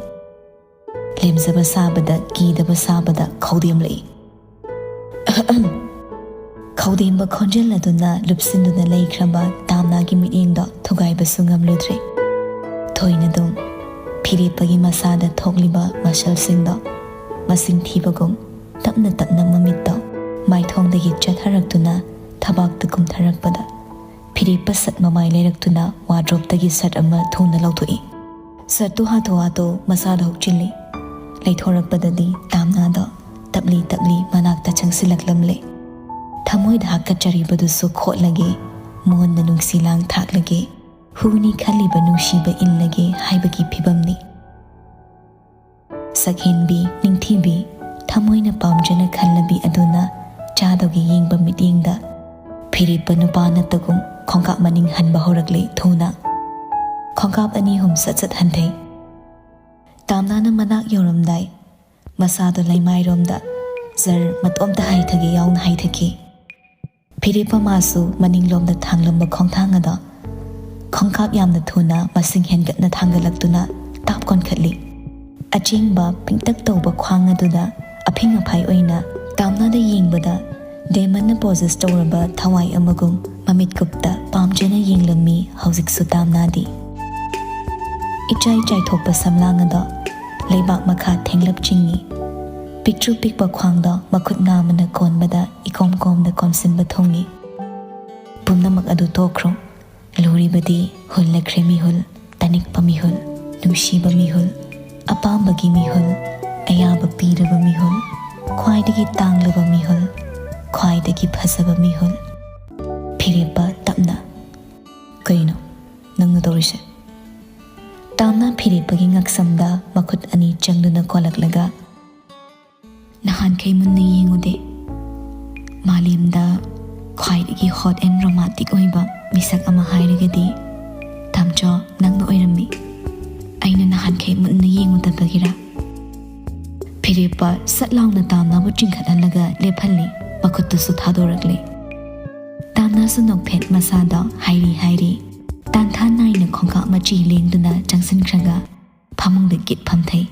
ꯂꯦꯝꯖꯕ ꯁꯥꯕꯗ, ꯀꯤꯗꯕ ꯁꯥꯕꯗ ꯈꯧꯗꯦꯝꯂꯛꯏ꯫ ꯈꯧꯗꯦꯝꯕ ꯈꯣꯟꯖꯦꯜ ꯑꯗꯨꯅ ꯂꯨꯞꯁꯤꯟꯗꯨꯅ ꯂꯩꯈ꯭ꯔꯕ ꯇꯥꯝꯅꯥꯒꯤ ꯃꯤꯠꯌꯦꯡꯗꯣ ꯊꯨꯒꯥꯏꯕꯁꯨ ꯉꯝꯂꯨꯗ꯭ꯔꯦ꯫ ꯊꯣꯏꯅꯗꯨꯝ ꯐꯤꯔꯦꯞꯄꯒꯤ ꯃꯁꯥꯗ ꯊꯣꯛꯂꯤꯕ ꯃꯁꯜꯁꯤꯡꯗꯣ ꯃꯁꯤꯡ ꯊꯤꯕꯒꯨꯝ ꯇꯞꯅ ꯇꯞꯅ ꯃꯃꯤꯠꯇꯣ ꯃꯥꯏꯊꯣꯡꯗꯒꯤ ꯆꯠꯊꯔꯛꯇꯨꯅ ꯊꯕꯥꯛꯇ ꯀꯨꯝꯊꯔꯛꯄꯗ ꯐꯤꯔꯦꯞꯄ ꯁꯠ ꯃꯃꯥꯏ ꯂꯩꯔꯛꯇꯨꯅ ꯋꯥꯗ꯭ꯔꯣꯞꯇꯒꯤ ꯁꯠ ꯑꯃ ꯊꯨꯅ ꯂꯧꯊꯣꯛꯏ꯫ ꯁꯠꯇꯨ ꯍꯥꯊꯨ ꯍꯥꯊꯨ ꯃꯁꯥꯗ ꯍꯨꯛꯆꯤꯜꯂꯤ꯫ ꯂꯩꯊꯣꯔꯛꯄꯗꯗꯤ ꯇꯥꯝꯅꯥꯗꯣ ꯇꯞꯂꯤ ꯇꯞꯂꯤ ꯃꯅꯥꯛꯇ ꯆꯪꯁꯤꯜꯂꯛꯂꯝꯂꯦ꯫ ꯊꯃꯣꯏꯗ ꯍꯥꯀꯠꯆꯔꯤꯕꯗꯨꯁꯨ ꯈꯣꯠꯂꯒꯦ, ꯃꯣꯟꯗ ꯅꯨꯡꯁꯤ ꯂꯥꯡ ꯊꯥꯛꯂꯒꯦ, ꯍꯨꯅꯤ ꯈꯜꯂꯤꯕ ꯅꯨꯡꯁꯤꯕ ꯏꯜꯂꯒꯦ ꯍꯥꯏꯕꯒꯤ ꯐꯤꯕꯝꯅꯤ꯫ ꯁꯛꯍꯦꯟꯕꯤ, ꯅꯤꯡꯊꯤꯕꯤ, ꯊꯃꯣꯏꯅ ꯄꯥꯝꯖꯅ ꯈꯜꯂꯕꯤ ꯑꯗꯨꯅ ꯆꯥꯗꯧꯒꯤ ꯌꯦꯡꯕ ꯃꯤꯠꯌꯦꯡꯗ ꯐꯤꯔꯦꯞꯄ ꯅꯨꯄꯥ ꯅꯠꯇꯒꯨꯝ ꯈꯣꯡꯀꯥꯞ ꯃꯅꯤꯡ ꯍꯟꯕ ꯍꯧꯔꯛꯂꯦ ꯊꯨꯅ꯫ ꯈꯣꯡꯀꯥꯞ ꯑꯅꯤ ꯑꯍꯨꯝ ꯁꯠ ꯁꯠ ꯍꯟꯊꯩ꯫ ꯇꯥꯝꯅꯥꯅ ꯃꯅꯥꯛ ꯌꯧꯔꯝꯗꯥꯏ ꯃꯁꯥꯗꯣ ꯂꯩꯃꯥꯏꯔꯣꯝꯗ ꯖꯔ ꯃꯇꯣꯝꯇ ꯍꯥꯏꯊꯒꯦ ꯌꯥꯎꯅ ꯍꯥꯏꯊꯈꯤ꯫ ꯐꯤꯔꯦꯞꯄ ꯃꯥꯁꯨ ꯃꯅꯤꯡꯂꯣꯝꯗ ꯊꯥꯡꯂꯝꯕ ꯈꯣꯡꯊꯥꯡ ꯑꯗꯣ ꯈꯣꯡꯀꯥꯞ ꯌꯥꯝꯅ ꯊꯨꯅ ꯃꯁꯤꯡ ꯍꯦꯟꯒꯠꯅ ꯊꯥꯡꯒꯠꯂꯛꯇꯨꯅ ꯇꯥꯞ ꯀꯣꯟꯈꯠꯂꯤ꯫ ꯑꯆꯦꯡꯕ ꯄꯤꯡꯇꯛ ꯇꯧꯕ ꯈ꯭ꯋꯥꯡ ꯑꯗꯨꯗ ꯑꯐꯤꯡ ꯑꯐꯥꯏ ꯑꯣꯏꯅ ꯇꯥꯝꯅꯥꯗ ꯌꯦꯡꯕꯗ ꯗꯦꯃꯟꯅ ꯄꯣꯖꯦꯁ ꯇꯧꯔꯕ ꯊꯋꯥꯏ ꯑꯃꯒꯨꯝ ꯃꯃꯤꯠ ꯀꯨꯞꯇ ꯄꯥꯝꯖꯅ ꯌꯦꯡꯂꯝꯃꯤ ꯍꯧꯖꯤꯛꯁꯨ ꯇꯥꯝꯅꯥꯗꯤ꯫ ꯏꯆꯥꯏ ꯆꯥꯏꯊꯣꯛꯄ ꯁꯝꯂꯥꯡ ꯑꯗꯣ ꯂꯩꯕꯥꯛ ꯃꯈꯥ ꯊꯦꯡꯂꯞ ꯆꯤꯡꯏ꯫ ꯄꯤꯛꯇ꯭ꯔꯨ ꯄꯤꯛꯄ ꯈ꯭ꯋꯥꯡꯗꯣ ꯃꯈꯨꯠ ꯅꯥꯝꯃꯅ ꯀꯣꯟꯕꯗ ꯏꯀꯣꯝ ꯀꯣꯝꯗ ꯀꯣꯝꯁꯤꯟꯕ ꯊꯨꯡꯏ꯫ ꯄꯨꯝꯅꯃꯛ ꯑꯗꯨ ꯇꯣꯛꯈ꯭ꯔꯣ꯫ ꯂꯨꯔꯤꯕꯗꯤ ꯍꯨꯜꯂꯛꯈ꯭ꯔꯦ ꯃꯤꯍꯨꯜ, ꯇꯅꯤꯛꯄ ꯃꯤꯍꯨꯜ, ꯅꯨꯡꯁꯤꯕ ꯃꯤꯍꯨꯜ, ꯑꯄꯥꯝꯕꯒꯤ ꯃꯤꯍꯨꯜ, ꯑꯌꯥꯕ ꯄꯤꯔꯕ ꯃꯤꯍꯨꯜ, ꯈ꯭ꯋꯥꯏꯗꯒꯤ ꯇꯥꯡꯂꯕ ꯃꯤꯍꯨꯜ, ꯈ꯭ꯋꯥꯏꯗꯒꯤ ꯐꯖꯕ ꯃꯤꯍꯨꯜ꯫ ꯐꯤꯔꯦꯞꯄ ꯇꯞꯅ, "ꯀꯩꯅꯣ ꯅꯪꯅ ꯇꯧꯔꯤꯁꯦ?" ꯇꯥꯝꯅ ꯐꯤꯔꯦꯞꯄꯒꯤ ꯉꯛꯁꯝꯗ ꯃꯈꯨꯠ ꯑꯅꯤ ꯆꯪꯗꯨꯅ ꯀꯣꯜꯂꯛꯂꯒ, "ꯅꯍꯥꯟꯈꯩ ꯃꯨꯟꯅ ꯌꯦꯡꯉꯨꯗꯦ꯫ ꯃꯥꯂꯦꯝꯗ ꯈ꯭ꯋꯥꯏꯗꯒꯤ hot and romantic ꯑꯣꯏꯕ ꯃꯤꯁꯛ ꯑꯃ ꯍꯥꯏꯔꯒꯗꯤ, ꯇꯥꯝꯆꯥ, ꯅꯪꯅ ꯑꯣꯏꯔꯝꯃꯤ꯫ ꯑꯩꯅ ꯅꯍꯥꯟꯈꯩ ꯃꯨꯟꯅ ꯌꯦꯡꯉꯨꯗꯕꯒꯤꯔꯥ?" ꯐꯤꯔꯦꯞꯄ ꯁꯠ ꯂꯥꯎꯅ ꯇꯥꯝꯅꯥꯕꯨ ꯆꯤꯡꯈꯠꯍꯜꯂꯒ ꯂꯦꯞꯍꯜꯂꯤ, ꯃꯈꯨꯠꯇꯨꯁꯨ ꯊꯥꯗꯣꯔꯛꯂꯦ꯫ ꯇꯥꯝꯅꯥꯁꯨ ꯅꯣꯛꯐꯦꯠ ꯃꯁꯥꯗ ꯍꯥꯏꯔꯤ ꯍꯥꯏꯔꯤ ꯇꯥꯟꯊꯥ ꯅꯥꯏꯅ ꯈꯣꯡꯀꯥꯞ ꯃꯆꯤ ꯂꯦꯡꯗꯨꯅ ꯆꯪꯁꯤꯟꯈ꯭ꯔꯒ ꯐꯃꯨꯡꯗ ꯒꯤꯠ ꯐꯝꯊꯩ꯫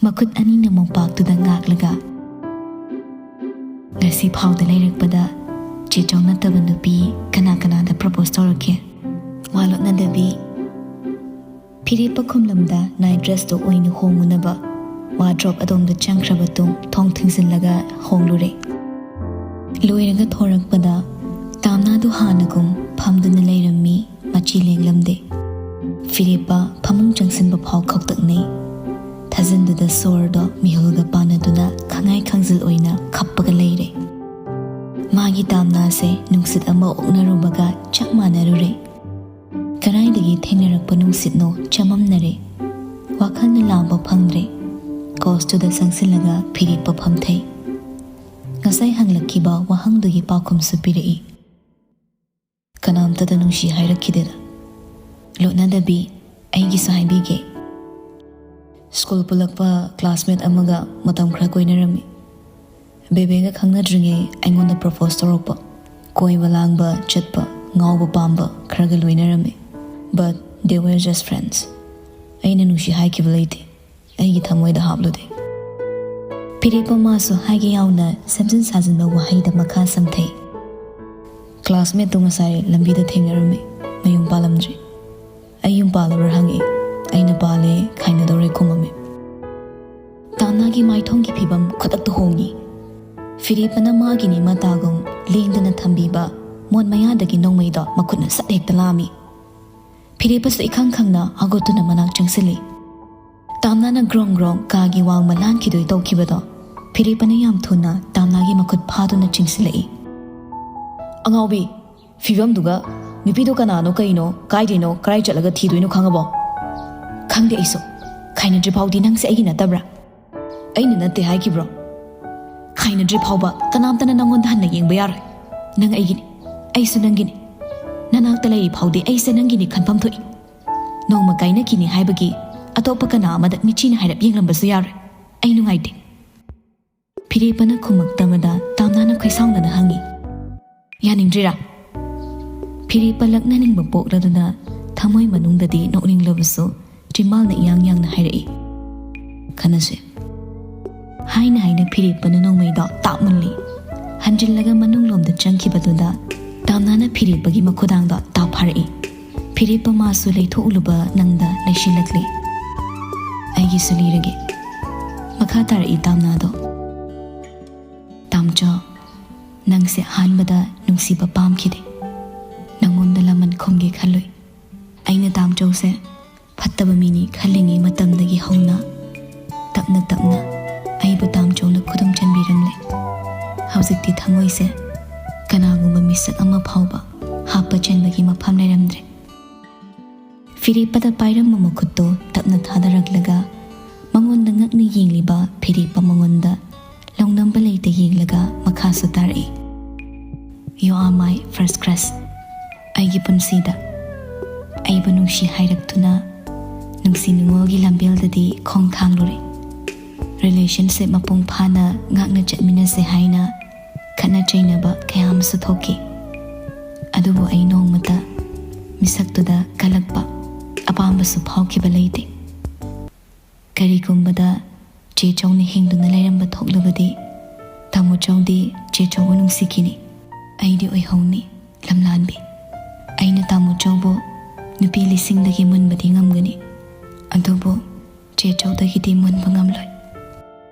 ꯃꯈꯨꯠ ꯑꯅꯤꯅ ꯃꯣꯝꯄꯥꯛꯇꯨꯗ ꯉꯥꯛꯂꯒ, "ꯉꯁꯤ ꯐꯥꯎꯗ ꯂꯩꯔꯛꯄꯗ ꯆꯦꯆꯧ ꯅꯠꯇꯕ ꯅꯨꯄꯤ ꯀꯅꯥ ꯀꯅꯥꯗ ꯄ꯭ꯔꯄꯣꯁ ꯇꯧꯔꯛꯀꯦ?" ꯋꯥ ꯂꯣꯠꯅꯗꯕꯤ ꯐꯤꯔꯦꯞꯄ ꯈꯨꯝꯂꯝꯗ ꯅꯥꯏꯠ ꯗ꯭ꯔꯦꯁꯇꯨ ꯑꯣꯏꯅ ꯍꯣꯡꯉꯨꯅꯕ ꯋꯥꯗ꯭ꯔꯣꯞ ꯑꯗꯣꯝꯗ ꯆꯪꯈ꯭ꯔꯕ ꯇꯨꯡ ꯊꯣꯡ ꯊꯤꯡꯖꯤꯜꯂꯒ ꯍꯣꯡꯂꯨꯔꯦ꯫ ꯂꯣꯏꯔꯒ ꯊꯣꯔꯛꯄꯗ ꯇꯥꯝꯅꯥꯗꯨ ꯍꯥꯟꯅꯒꯨꯝ ꯐꯝꯗꯨꯅ ꯂꯩꯔꯝꯃꯤ, ꯃꯆꯤ ꯂꯦꯡꯂꯝꯗꯦ꯫ ꯐꯤꯔꯦꯞꯄ ꯐꯃꯨꯡ ꯆꯪꯁꯤꯟꯕ ꯐꯥꯎ ꯈꯧꯇꯛꯅꯩ꯫ ꯊꯥꯖꯤꯟꯗꯨꯗ ꯁꯣꯔꯗꯣ ꯃꯤꯍꯨꯜꯒ ꯄꯥꯟꯅꯗꯨꯅ ꯈꯪꯉꯥꯏ ꯈꯪꯖꯤꯜ ꯑꯣꯏꯅ ꯈꯞꯄꯒ ꯂꯩꯔꯦ꯫ ꯃꯥꯒꯤ ꯇꯥꯝꯅꯥꯁꯦ ꯅꯨꯡꯁꯤꯠ ꯑꯃ ꯑꯣꯛꯅꯔꯨꯕꯒ ꯆꯞ ꯃꯥꯟꯅꯔꯨꯔꯦ꯫ ꯀꯗꯥꯏꯗꯒꯤ ꯊꯦꯡꯅꯔꯛꯄ ꯅꯨꯡꯁꯤꯠꯅꯣ ꯆꯃꯝꯅꯔꯦ꯫ ꯋꯥꯈꯜꯅ ꯂꯥꯡꯕ ꯐꯪꯗ꯭ꯔꯦ꯫ ꯀꯣꯁꯇꯨꯗ ꯆꯪꯁꯤꯜꯂꯒ ꯐꯤꯔꯦꯞꯄ ꯐꯝꯊꯩ꯫ ꯉꯁꯥꯏ ꯍꯪꯂꯛꯈꯤꯕ ꯋꯥꯍꯪꯗꯨꯒꯤ ꯄꯥꯎꯈꯨꯝꯁꯨ ꯄꯤꯔꯛꯏ꯫ ꯀꯅꯥꯝꯇꯗ ꯅꯨꯡꯁꯤ ꯍꯥꯏꯔꯛꯈꯤꯗꯦꯗ꯫ ꯂꯣꯠꯅꯗꯕꯤ, ꯑꯩꯒꯤꯁꯨ ꯍꯥꯏꯕꯤꯒꯦ꯫ ꯁ꯭ꯀꯨꯜ ꯄꯨꯜꯂꯛꯄ ꯀ꯭ꯂꯥꯁꯃꯦꯠ ꯑꯃꯒ ꯃꯇꯝ ꯈꯔ ꯀꯣꯏꯅꯔꯝꯃꯤ꯫ ꯕꯦꯕꯦꯒ ꯈꯪꯅꯗ꯭ꯔꯤꯉꯩ ꯑꯩꯉꯣꯟꯗ ꯄ꯭ꯔꯣꯄꯣꯁ ꯇꯧꯔꯛꯄ꯫ ꯀꯣꯏꯕ ꯂꯥꯡꯕ ꯆꯠꯄ, ꯉꯥꯎꯕ ꯄꯥꯝꯕ ꯈꯔꯒ ꯂꯣꯏꯅꯔꯝꯃꯤ꯫ But they were just friends. ꯑꯩꯅ ꯅꯨꯡꯁꯤ ꯍꯥꯏꯈꯤꯕ ꯂꯩꯇꯦ꯫ ꯑꯩꯒꯤ ꯊꯃꯣꯏꯗ ꯍꯥꯞꯂꯨꯗꯦ꯫ ꯐꯤꯔꯦꯞꯄ ꯃꯥꯁꯨ ꯍꯥꯏꯒꯦ ꯌꯥꯎꯅ ꯁꯦꯝꯖꯤꯟ ꯁꯥꯖꯤꯟꯕ ꯋꯥꯍꯩꯗ ꯃꯈꯥ ꯁꯝꯊꯩ꯫ ꯀ꯭ꯂꯥꯁꯃꯦꯠꯇꯨ ꯉꯁꯥꯏ ꯂꯝꯕꯤꯗ ꯊꯦꯡꯅꯔꯝꯃꯤ꯫ ꯃꯌꯨꯝ ꯄꯥꯜꯂꯝꯗ꯭ꯔꯤ꯫ "ꯑꯩ ꯌꯨꯝ ꯄꯥꯜꯂꯕ꯭ꯔꯥ?" ꯍꯪꯉꯛꯏ꯫ ꯑꯩꯅ "ꯄꯥꯜꯂꯦ, ꯈꯥꯏꯅꯗꯧꯔꯦ" ꯈꯨꯝꯃꯝꯃꯤ꯫ ꯇꯥꯝꯅꯥꯒꯤ ꯃꯥꯏꯊꯣꯡꯒꯤ ꯐꯤꯕꯝ ꯈꯨꯗꯛꯇ ꯍꯣꯡꯉꯤ꯫ ꯐꯤꯔꯦꯞꯄꯅ ꯃꯥꯒꯤꯅꯤ ꯃꯇꯥꯒꯨꯝ ꯂꯦꯡꯗꯅ ꯊꯝꯕꯤꯕ ꯃꯣꯠ ꯃꯌꯥꯗꯒꯤ ꯅꯣꯡꯃꯩꯗꯣ ꯃꯈꯨꯠꯅ ꯁꯠ ꯍꯦꯛꯇ ꯂꯥꯝꯃꯤ꯫ ꯐꯤꯔꯦꯞꯄꯁꯨ ꯏꯈꯪ ꯈꯪꯅ ꯍꯧꯒꯠꯇꯨꯅ ꯃꯅꯥꯛ ꯆꯪꯁꯤꯜꯂꯤ꯫ ꯇꯥꯝꯅꯥꯅ ꯒ꯭ꯔꯣꯡ ꯒ꯭ꯔꯣꯡ ꯀꯥꯒꯤ ꯋꯥꯡꯃ ꯂꯥꯟꯈꯤꯗꯣꯏ ꯇꯧꯈꯤꯕꯗꯣ ꯐꯤꯔꯦꯞꯄꯅ ꯌꯥꯝ ꯊꯨꯅ ꯇꯥꯝꯅꯥꯒꯤ ꯃꯈꯨꯠ ꯐꯥꯗꯨꯅ ꯆꯤꯡꯁꯤꯜꯂꯛꯏ꯫ "ꯑꯉꯥꯎꯕꯤ, ꯐꯤꯕꯝꯗꯨꯒ! ꯅꯨꯄꯤꯗꯣ ꯀꯅꯥꯅꯣ, ꯀꯩꯅꯣ, ꯀꯥꯏꯗꯩꯅꯣ, ꯀꯔꯥꯏ ꯆꯠꯂꯒ ꯊꯤꯗꯣꯏꯅꯣ ꯈꯪꯉꯕꯣ?" "ꯈꯪꯗꯦ ꯑꯩꯁꯨ꯫ ꯈꯥꯏꯅꯗ꯭ꯔꯤ ꯐꯥꯎꯗꯤ ꯅꯪꯁꯦ ꯑꯩꯒꯤ ꯅꯠꯇꯕ꯭ꯔꯥ?" "ꯑꯩꯅ ꯅꯠꯇꯦ ꯍꯥꯏꯈꯤꯕ꯭ꯔꯣ?" "ꯈꯥꯏꯅꯗ꯭ꯔꯤ ꯐꯥꯎꯕ ꯀꯅꯥꯝꯇꯅ ꯅꯪꯉꯣꯟꯗ ꯍꯟꯅ ꯌꯦꯡꯕ ꯌꯥꯔꯣꯏ꯫ ꯅꯪ ꯑꯩꯒꯤꯅꯤ, ꯑꯩꯁꯨ ꯅꯪꯒꯤꯅꯤ꯫ ꯅꯅꯥꯛꯇ ꯂꯩꯔꯤ ꯐꯥꯎꯗꯤ ꯑꯩꯁꯦ ꯅꯪꯒꯤꯅꯤ ꯈꯟꯐꯝ ꯊꯣꯛꯏ꯫ ꯅꯣꯡꯃ ꯀꯥꯏꯅꯈꯤꯅꯤ ꯍꯥꯏꯕꯒꯤ ꯑꯇꯣꯞꯄ ꯀꯅꯥ ꯑꯃꯗ ꯃꯤꯠꯆꯤꯅ ꯍꯥꯏꯔꯞ ꯌꯦꯡꯂꯝꯕꯁꯨ ꯌꯥꯔꯣꯏ꯫ ꯑꯩ ꯅꯨꯡꯉꯥꯏꯇꯦ꯫" ꯐꯤꯔꯦꯞꯄꯅ ꯈꯨꯝꯃꯛꯇꯕꯗ ꯇꯥꯝꯅꯥꯅ ꯈꯣꯏꯁꯥꯎꯅꯅ ꯍꯪꯉꯤ, "ꯌꯥꯅꯤꯡꯗ꯭ꯔꯤꯔꯥ?" ꯐꯤꯔꯦꯞꯄ ꯂꯛꯅꯅꯤꯡꯕ ꯄꯣꯛꯂꯗꯨꯅ ꯊꯃꯣꯏ ꯃꯅꯨꯡꯗꯗꯤ ꯅꯣꯛꯅꯤꯡꯂꯕꯁꯨ ꯆꯤꯝꯕꯥꯜꯅ ꯏꯌꯥꯡ ꯌꯥꯡꯅ ꯍꯥꯏꯔꯛꯏ, "ꯈꯟꯅꯁꯦ꯫" ꯍꯥꯏꯅ ꯍꯥꯏꯅ ꯐꯤꯔꯦꯞꯄꯅ ꯅꯣꯡꯃꯩꯗꯣ ꯇꯥꯞ ꯃꯨꯜꯂꯤ꯫ ꯍꯟꯖꯤꯜꯂꯒ ꯃꯅꯨꯡꯂꯣꯝꯗ ꯆꯪꯈꯤꯕꯗꯨꯗ ꯇꯥꯝꯅꯥꯅ ꯐꯤꯔꯦꯞꯄꯒꯤ ꯃꯈꯨꯗꯥꯡꯗꯣ ꯇꯥꯞ ꯐꯥꯔꯛꯏ꯫ ꯐꯤꯔꯦꯞꯄ ꯃꯥꯁꯨ ꯂꯩꯊꯣꯛꯎꯂꯨꯕ ꯅꯪꯗ ꯂꯩꯁꯤꯜꯂꯛꯂꯤ꯫ "ꯑꯩꯒꯤꯁꯨ ꯂꯤꯔꯒꯦ꯫" ꯃꯈꯥ ꯇꯥꯔꯛꯏ ꯇꯥꯝꯅꯥꯗꯣ꯫ "ꯇꯥꯝꯆꯥ, ꯅꯪꯁꯦ ꯑꯍꯥꯟꯕꯗ ꯅꯨꯡꯁꯤꯕ ꯄꯥꯝꯈꯤꯗꯦ꯫ ꯅꯪꯉꯣꯟꯗ ꯂꯃꯟ ꯈꯨꯝꯒꯦ ꯈꯜꯂꯨꯏ꯫ ꯑꯩꯅ ꯇꯥꯝꯆꯧꯁꯦ ꯐꯠꯇꯕ ꯃꯤꯅꯤ ꯈꯜꯂꯤꯉꯩ ꯃꯇꯝꯗꯒꯤ ꯍꯧꯅ ꯇꯞꯅ ꯇꯞꯅ ꯑꯩꯕꯨ ꯇꯥꯝꯆꯧꯅ ꯈꯨꯗꯨꯝ ꯆꯟꯕꯤꯔꯝꯂꯦ꯫ ꯍꯧꯖꯤꯛꯇꯤ ꯊꯃꯣꯏꯁꯦ ꯀꯅꯥꯒꯨꯝꯕ ꯃꯤꯁꯛ ꯑꯃ ꯐꯥꯎꯕ ꯍꯥꯞꯄ ꯆꯟꯕꯒꯤ ꯃꯐꯝ ꯂꯩꯔꯝꯗ꯭ꯔꯦ꯫ ꯐꯤꯔꯦꯞꯄꯗ ꯄꯥꯏꯔꯝꯕ ꯃꯈꯨꯠꯇꯣ ꯇꯞꯅ ꯊꯥꯗꯔꯛꯂꯒ ꯃꯉꯣꯟꯗ ꯉꯛꯅ ꯌꯦꯡꯂꯤꯕ ꯐꯤꯔꯦꯞꯄ ꯃꯉꯣꯟꯗ ꯂꯧꯅꯝꯕ ꯂꯩꯇ ꯌꯦꯡꯂꯒ ꯃꯈꯥꯁꯨ ꯇꯥꯔꯛꯏ꯫ "You are my first crush꯫ ꯑꯩꯒꯤ ꯄꯨꯟꯁꯤꯗ ꯑꯩꯕꯨ ꯅꯨꯡꯁꯤ ꯍꯥꯏꯔꯛꯇꯨꯅ ꯅꯨꯡꯁꯤ ꯅꯨꯡꯉꯣꯜꯒꯤ ꯂꯝꯕꯦꯜꯗꯗꯤ ꯈꯣꯡ ꯊꯥꯡꯂꯨꯔꯦ꯫ ꯔꯤꯂꯦꯁꯟꯁꯤꯞ ꯃꯄꯨꯡ ꯐꯥꯅ ꯉꯥꯛꯅ ꯆꯠꯃꯤꯟꯅꯁꯦ ꯍꯥꯏꯅ ꯈꯠꯅ ꯆꯩꯅꯕ ꯀꯌꯥ ꯑꯃꯁꯨ ꯊꯣꯛꯈꯤ꯫ ꯑꯗꯨꯕꯨ ꯑꯩ ꯅꯣꯡꯃꯇ ꯃꯤꯁꯛꯇꯨꯗ ꯀꯜꯂꯛꯄ, ꯑꯄꯥꯝꯕꯁꯨ ꯐꯥꯎꯈꯤꯕ ꯂꯩꯇꯦ꯫ ꯀꯔꯤꯒꯨꯝꯕꯗ ꯆꯦ ꯆꯧꯅ ꯍꯤꯡꯗꯨꯅ ꯂꯩꯔꯝꯕ ꯊꯣꯛꯂꯕꯗꯤ ꯇꯥꯃꯣ ꯆꯧꯗꯤ ꯆꯦ ꯆꯧꯕꯨ ꯅꯨꯡꯁꯤꯈꯤꯅꯤ꯫ ꯑꯩꯗꯤ ꯑꯣꯏꯍꯧꯅꯤ ꯂꯝꯂꯥꯟꯕꯤ꯫ ꯑꯩꯅ ꯇꯥꯃꯣ ꯆꯧꯕꯨ ꯅꯨꯄꯤ ꯂꯤꯁꯤꯡꯗꯒꯤ ꯃꯨꯟꯕꯗꯤ ꯉꯝꯒꯅꯤ, ꯑꯗꯨꯕꯨ ꯆꯦ ꯆꯧꯗꯒꯤꯗꯤ ꯃꯨꯟꯕ ꯉꯝꯂꯣꯏ"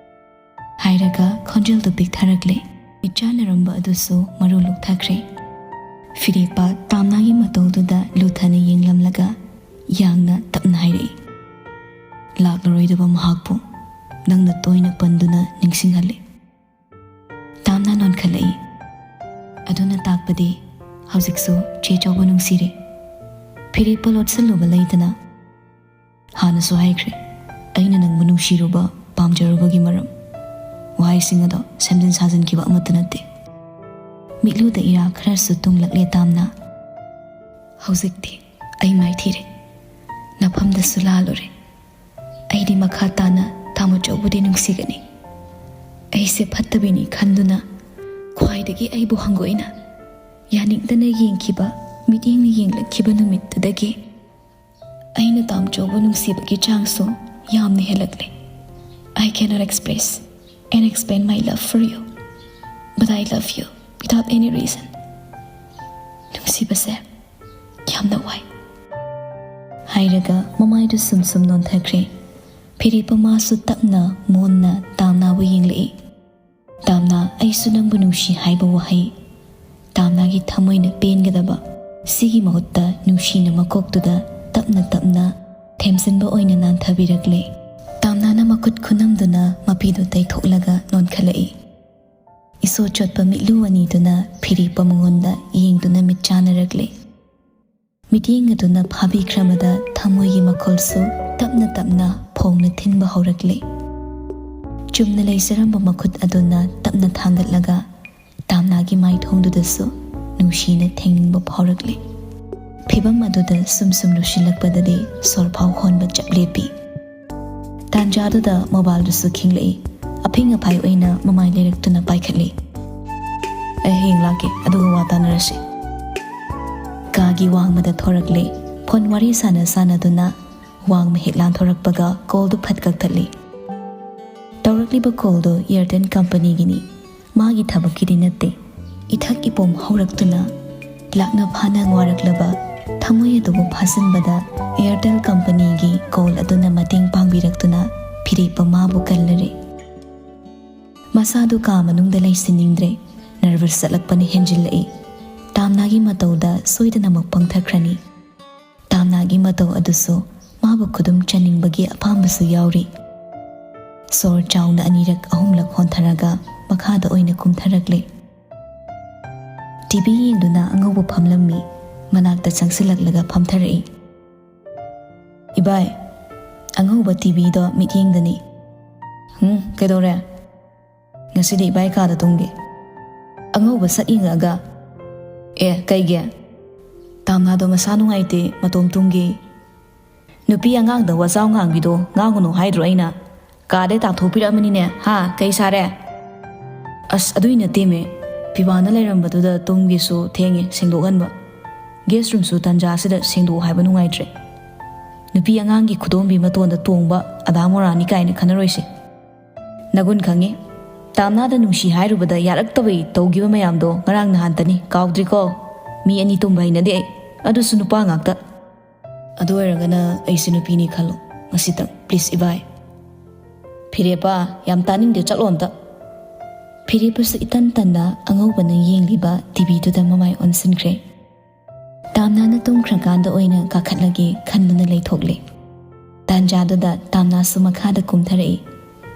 ꯍꯥꯏꯔꯒ ꯈꯣꯟꯖꯦꯜꯗꯨ ꯄꯤꯛꯊꯔꯛꯂꯦ꯫ ꯃꯤꯠꯆꯥꯟꯅꯔꯝꯕ ꯑꯗꯨꯁꯨ ꯃꯔꯨ ꯂꯨꯛꯊꯈ꯭ꯔꯦ꯫ ꯐꯤꯔꯦꯞꯄ ꯇꯥꯝꯅꯥꯒꯤ ꯃꯇꯧꯗꯨꯗ ꯂꯨꯊꯅ ꯌꯦꯡꯂꯝꯂꯒ ꯌꯥꯡꯅ ꯇꯞꯅ ꯍꯥꯏꯔꯛꯏ, "ꯂꯥꯛꯂꯔꯣꯏꯗꯕ ꯃꯍꯥꯛꯄꯨ ꯅꯪꯅ ꯇꯣꯏꯅ ꯄꯟꯗꯨꯅ ꯅꯤꯡꯁꯤꯡꯍꯜꯂꯤ"꯫ ꯇꯥꯝꯅꯥ ꯅꯣꯟꯈꯠꯂꯛꯏ꯫ ꯑꯗꯨꯅ ꯇꯥꯛꯄꯗꯤ ꯍꯧꯖꯤꯛꯁꯨ ꯆꯦ ꯆꯧꯕ ꯅꯨꯡꯁꯤꯔꯤ꯫ ꯐꯤꯔꯦꯞꯄ ꯂꯣꯠꯁꯤꯜꯂꯨꯕ ꯂꯩꯇꯅ ꯍꯥꯟꯅꯁꯨ ꯍꯥꯏꯈ꯭ꯔꯦ, ꯑꯩꯅ ꯅꯪꯕꯨ ꯅꯨꯡꯁꯤꯔꯨꯕ, ꯄꯥꯝꯖꯔꯨꯕꯒꯤ ꯃꯔꯝ꯫ ꯋꯥꯍꯩꯁꯤꯡ ꯑꯗꯣ ꯁꯦꯝꯖꯤꯟ ꯁꯥꯖꯤꯟꯈꯤꯕ ꯑꯃꯠꯇ ꯅꯠꯇꯦ꯫ ꯃꯤꯠꯂꯨꯗ ꯏꯔꯥ ꯈꯔꯁꯨ ꯇꯨꯡꯂꯛꯂꯦ ꯇꯥꯝꯅ꯫ ꯍꯧꯖꯤꯛꯇꯤ ꯑꯩ ꯃꯥꯏꯊꯤꯔꯦ, ꯅꯐꯝꯗꯁꯨ ꯂꯥꯜꯂꯨꯔꯦ꯫ ꯑꯩꯗꯤ ꯃꯈꯥ ꯇꯥꯅ ꯇꯥꯃꯣ ꯆꯧꯕꯨꯗꯤ ꯅꯨꯡꯁꯤꯒꯅꯤ꯫ ꯑꯩꯁꯦ ꯐꯠꯇꯕꯤꯅꯤ ꯈꯟꯗꯨꯅ ꯈ꯭ꯋꯥꯏꯗꯒꯤ ꯑꯩꯕꯨ ꯍꯪꯒꯣꯏꯅ ꯌꯥꯅꯤꯡꯗꯅ ꯌꯦꯡꯈꯤꯕ ꯃꯤꯠꯌꯦꯡꯅ ꯌꯦꯡꯂꯛꯈꯤꯕ ꯅꯨꯃꯤꯠꯇꯨꯗꯒꯤ ꯑꯩꯅ ꯇꯥꯝꯆꯧꯕ ꯅꯨꯡꯁꯤꯕꯒꯤ ꯆꯥꯡꯁꯨ ꯌꯥꯝꯅ ꯍꯦꯜꯂꯛꯂꯦ꯫ I cannot express and explain my love for you, but I love you without any reason. ꯅꯨꯡꯁꯤꯕꯁꯦ ꯌꯥꯝꯅ ꯋꯥꯏ꯫ ꯍꯥꯏꯔꯒ ꯃꯃꯥꯏꯗꯨ ꯁꯨꯝ ꯁꯨꯝ ꯅꯣꯟꯊꯈ꯭ꯔꯦ꯫ ꯐꯤꯔꯦꯞꯄ ꯃꯥꯁꯨ ꯇꯞꯅ ꯃꯨꯟꯅ ꯇꯥꯝꯅꯥꯕꯨ ꯌꯦꯡꯂꯛꯏ꯫ ꯇꯥꯝꯅꯥ, ꯑꯩꯁꯨ ꯅꯪꯕꯨ ꯅꯨꯡꯁꯤ ꯍꯥꯏꯕ ꯋꯥꯍꯩ ꯇꯥꯝꯅꯥꯒꯤ ꯊꯃꯣꯏꯅ ꯄꯦꯟꯒꯗꯕ ꯁꯤꯒꯤ ꯃꯍꯨꯠꯇ ꯅꯨꯡꯁꯤꯅ ꯃꯀꯣꯛꯇꯨꯗ ꯇꯞꯅ ꯇꯞꯅ ꯊꯦꯝꯖꯤꯟꯕ ꯑꯣꯏꯅ ꯅꯥꯟꯊꯕꯤꯔꯛꯂꯦ꯫ ꯇꯥꯝꯅꯥꯅ ꯃꯈꯨꯠ ꯈꯨꯅꯝꯗꯨꯅ ꯃꯄꯤꯗꯨ ꯇꯩꯊꯣꯛꯂꯒ ꯅꯣꯟꯈꯠꯂꯛꯏ꯫ ꯏꯁꯣ ꯆꯣꯠꯄ ꯃꯤꯠꯂꯨ ꯑꯅꯤꯗꯨꯅ ꯐꯤꯔꯦꯞꯄ ꯃꯉꯣꯟꯗ ꯌꯦꯡꯗꯨꯅ ꯃꯤꯠ ꯆꯥꯅꯔꯛꯂꯦ꯫ ꯃꯤꯠꯌꯦꯡ ꯑꯗꯨꯅ ꯐꯥꯕꯤꯈ꯭ꯔꯕꯗ ꯊꯃꯣꯏꯒꯤ ꯃꯈꯣꯜꯁꯨ ꯇꯞꯅ ꯇꯞꯅ ꯐꯣꯡꯅ ꯊꯤꯟꯕ ꯍꯧꯔꯛꯂꯦ꯫ ꯆꯨꯝꯅ ꯂꯩꯖꯔꯝꯕ ꯃꯈꯨꯠ ꯑꯗꯨꯅ ꯇꯞꯅ ꯊꯥꯡꯒꯠꯂꯒ ꯇꯥꯝꯅꯥꯒꯤ ꯃꯥꯏꯊꯣꯡꯗꯨꯗꯁꯨ ꯅꯨꯡꯁꯤꯅ ꯊꯦꯡꯅꯤꯡꯕ ꯐꯥꯎꯔꯛꯂꯦ꯫ ꯐꯤꯚꯝ ꯑꯗꯨꯗ ꯁꯨꯝ ꯁꯨꯝ ꯂꯨꯁꯤꯜꯂꯛꯄꯗꯗꯤ ꯁꯣꯔ ꯐꯥꯎ ꯍꯣꯟꯕ ꯆꯞ ꯂꯦꯞꯄꯤ꯫ ꯇꯥꯟꯖꯥꯗꯨꯗ ꯃꯣꯕꯥꯏꯜꯗꯨꯁꯨ ꯈꯤꯡꯂꯛꯏ꯫ ꯑꯐꯤꯡ ꯑꯐꯥꯏ ꯑꯣꯏꯅ ꯃꯃꯥꯏ ꯂꯩꯔꯛꯇꯨꯅ ꯄꯥꯏꯈꯠꯂꯤ꯫ "ꯑꯩ ꯍꯌꯦꯡ ꯂꯥꯛꯀꯦ, ꯑꯗꯨꯒ ꯋꯥ ꯇꯥꯅꯔꯁꯤ꯫" ꯀꯥꯒꯤ ꯋꯥꯡꯃꯗ ꯊꯣꯔꯛꯂꯦ꯫ ꯐꯣꯟ ꯋꯥꯔꯤ ꯁꯥꯟꯅ ꯁꯥꯟꯅꯗꯨꯅ ꯋꯥꯡꯃ ꯍꯦꯛ ꯂꯥꯟꯊꯣꯔꯛꯄꯒ ꯀꯣꯜꯗꯨ ꯐꯠ ꯀꯛꯊꯠꯂꯤ꯫ ꯇꯧꯔꯛꯂꯤꯕ ꯀꯣꯜꯗꯨ ꯑꯦꯌꯔꯇꯦꯜ ꯀꯝꯄꯅꯤꯒꯤꯅꯤ꯫ ꯃꯥꯒꯤ ꯊꯕꯛꯀꯤꯗꯤ ꯅꯠꯇꯦ꯫ ꯏꯊꯛ ꯏꯄꯣꯝ ꯍꯧꯔꯛꯇꯨꯅ ꯂꯥꯛꯅ ꯐꯥꯅ ꯉꯥꯔꯛꯂꯕ ꯊꯃꯣꯏ ꯑꯗꯨꯕꯨ ꯐꯥꯖꯤꯟꯕꯗ ꯑꯦꯌꯔꯇꯦꯜ ꯀꯝꯄꯅꯤꯒꯤ ꯀꯣꯜ ꯑꯗꯨꯅ ꯃꯇꯦꯡ ꯄꯥꯡꯕꯤꯔꯛꯇꯨꯅ ꯐꯤꯔꯦꯞꯄ ꯃꯥꯕꯨ ꯀꯜꯂꯔꯦ꯫ ꯃꯁꯥꯗꯨ ꯀꯥ ꯃꯅꯨꯡꯗ ꯂꯩꯁꯤꯟꯅꯤꯡꯗ꯭ꯔꯦ꯫ ꯅꯔꯚꯁ ꯆꯠꯂꯛꯄꯅ ꯍꯦꯟꯖꯤꯜꯂꯛꯏ꯫ ꯇꯥꯝꯅꯥꯒꯤ ꯃꯇꯧꯗ ꯁꯣꯏꯗꯅꯃꯛ ꯄꯪꯊꯈ꯭ꯔꯅꯤ꯫ ꯇꯥꯝꯅꯥꯒꯤ ꯃꯇꯧ ꯑꯗꯨꯁꯨ ꯃꯥꯕꯨ ꯈꯨꯗꯨꯝ ꯆꯟꯅꯤꯡꯕꯒꯤ ꯑꯄꯥꯝꯕꯁꯨ ꯌꯥꯎꯔꯤ꯫ ꯁꯣꯔ ꯆꯥꯎꯅ ꯑꯅꯤꯔꯛ ꯑꯍꯨꯝꯂꯛ ꯍꯣꯟꯊꯔꯒ ꯃꯈꯥꯗ ꯑꯣꯏꯅ ꯀꯨꯝꯊꯔꯛꯂꯦ꯫ ꯇꯤꯚꯤ ꯌꯦꯡꯗꯨꯅ ꯑꯉꯧꯕ ꯐꯝꯂꯝꯃꯤ꯫ ꯃꯅꯥꯛꯇ ꯆꯪꯁꯤꯜꯂꯛꯂꯒ ꯐꯝꯊꯔꯛꯏ꯫ "ꯏꯕꯥꯏ, ꯑꯉꯧꯕ ꯇꯤꯚꯤꯗꯣ ꯃꯤꯠꯌꯦꯡꯗꯅꯤ꯫" "ꯍꯨꯝ, ꯀꯩꯗꯧꯔꯦ?" "ꯉꯁꯤꯗꯤ ꯏꯕꯥꯏ ꯀꯥꯗ ꯇꯨꯝꯒꯦ꯫" ꯑꯉꯧꯕ ꯁꯛ ꯌꯦꯡꯉꯛꯑꯒ, "ꯑꯦ, ꯀꯩꯒꯤ?" "ꯇꯥꯝꯅꯥꯗꯣ ꯃꯁꯥ ꯅꯨꯡꯉꯥꯏꯇꯦ, ꯃꯇꯣꯝ ꯇꯨꯝꯒꯦ꯫" "ꯅꯨꯄꯤ ꯑꯉꯥꯡꯗ ꯋꯥꯖꯥꯎ ꯉꯥꯡꯕꯤꯗꯣ ꯉꯥꯡꯒꯅꯨ ꯍꯥꯏꯗ꯭ꯔꯣ ꯑꯩꯅ? ꯀꯥꯗꯩ ꯇꯥꯟꯊꯣꯛꯄꯤꯔꯛꯑꯃꯅꯤꯅꯦ, ꯍꯥ? ꯀꯩ ꯁꯥꯔꯦ?" "ꯑꯁ, ꯑꯗꯨꯏ ꯅꯠꯇꯦꯃꯦ꯫ ꯄꯤꯕꯥꯅ ꯂꯩꯔꯝꯕꯗꯨꯗ ꯇꯨꯝꯒꯦꯁꯨ ꯊꯦꯡꯉꯦ, ꯁꯦꯡꯗꯣꯛꯍꯟꯕ꯫ ꯒꯦꯁ ꯔꯨꯝꯁꯨ ꯇꯟꯖꯥꯁꯤꯗ ꯁꯦꯡꯗꯣꯛꯑꯣ ꯍꯥꯏꯕ ꯅꯨꯡꯉꯥꯏꯇ꯭ꯔꯦ꯫ ꯅꯨꯄꯤ ꯑꯉꯥꯡꯒꯤ ꯈꯨꯗꯣꯝꯕꯤ ꯃꯇꯣꯟꯗ ꯇꯣꯡꯕ ꯑꯗꯥ ꯃꯣꯔꯥꯅꯤ ꯀꯥꯏꯅ ꯈꯟꯅꯔꯣꯏꯁꯦ꯫ ꯅꯒꯨꯟ ꯈꯪꯉꯤ꯫ ꯇꯥꯝꯅꯥꯗ ꯅꯨꯡꯁꯤ ꯍꯥꯏꯔꯨꯕꯗ ꯌꯥꯔꯛꯇꯕꯩ ꯇꯧꯈꯤꯕ ꯃꯌꯥꯝꯗꯣ ꯉꯔꯥꯡ ꯅꯍꯥꯟꯇꯅꯤ, ꯀꯥꯎꯗ꯭ꯔꯤꯀꯣ? ꯃꯤ ꯑꯅꯤ ꯇꯨꯝꯕ ꯍꯩꯅꯗꯦ ꯑꯩ, ꯑꯗꯨꯁꯨ ꯅꯨꯄꯥ ꯉꯥꯛꯇ꯫ ꯑꯗꯨ ꯑꯣꯏꯔꯒꯅ ꯑꯩꯁꯦ ꯅꯨꯄꯤꯅꯤ ꯈꯜꯂꯣ꯫ ꯉꯁꯤꯇꯪ, please, ꯏꯕꯥꯏ꯫" "ꯐꯤꯔꯦꯞꯄ, ꯌꯥꯝ ꯇꯥꯅꯤꯡꯗꯦ, ꯆꯠꯂꯣ ꯑꯝꯇ꯫" ꯐꯤꯔꯦꯞꯄꯁꯨ ꯏꯇꯟ ꯇꯟꯅ ꯑꯉꯧꯕꯅ ꯌꯦꯡꯂꯤꯕ ꯇꯤꯚꯤꯗꯨꯗ ꯃꯃꯥꯏ ꯑꯣꯟꯁꯤꯟꯈ꯭ꯔꯦ꯫ ꯇꯥꯝꯅꯥꯅ ꯇꯨꯝꯈ꯭ꯔꯀꯥꯟꯗ ꯑꯣꯏꯅ ꯀꯥꯈꯠꯂꯒꯦ ꯈꯟꯗꯨꯅ ꯂꯩꯊꯣꯛꯂꯦ꯫ ꯇꯥꯟꯖꯥꯗꯨꯗ ꯇꯥꯝꯅꯥꯁꯨ ꯃꯈꯥꯗ ꯀꯨꯝꯊꯔꯛꯏ꯫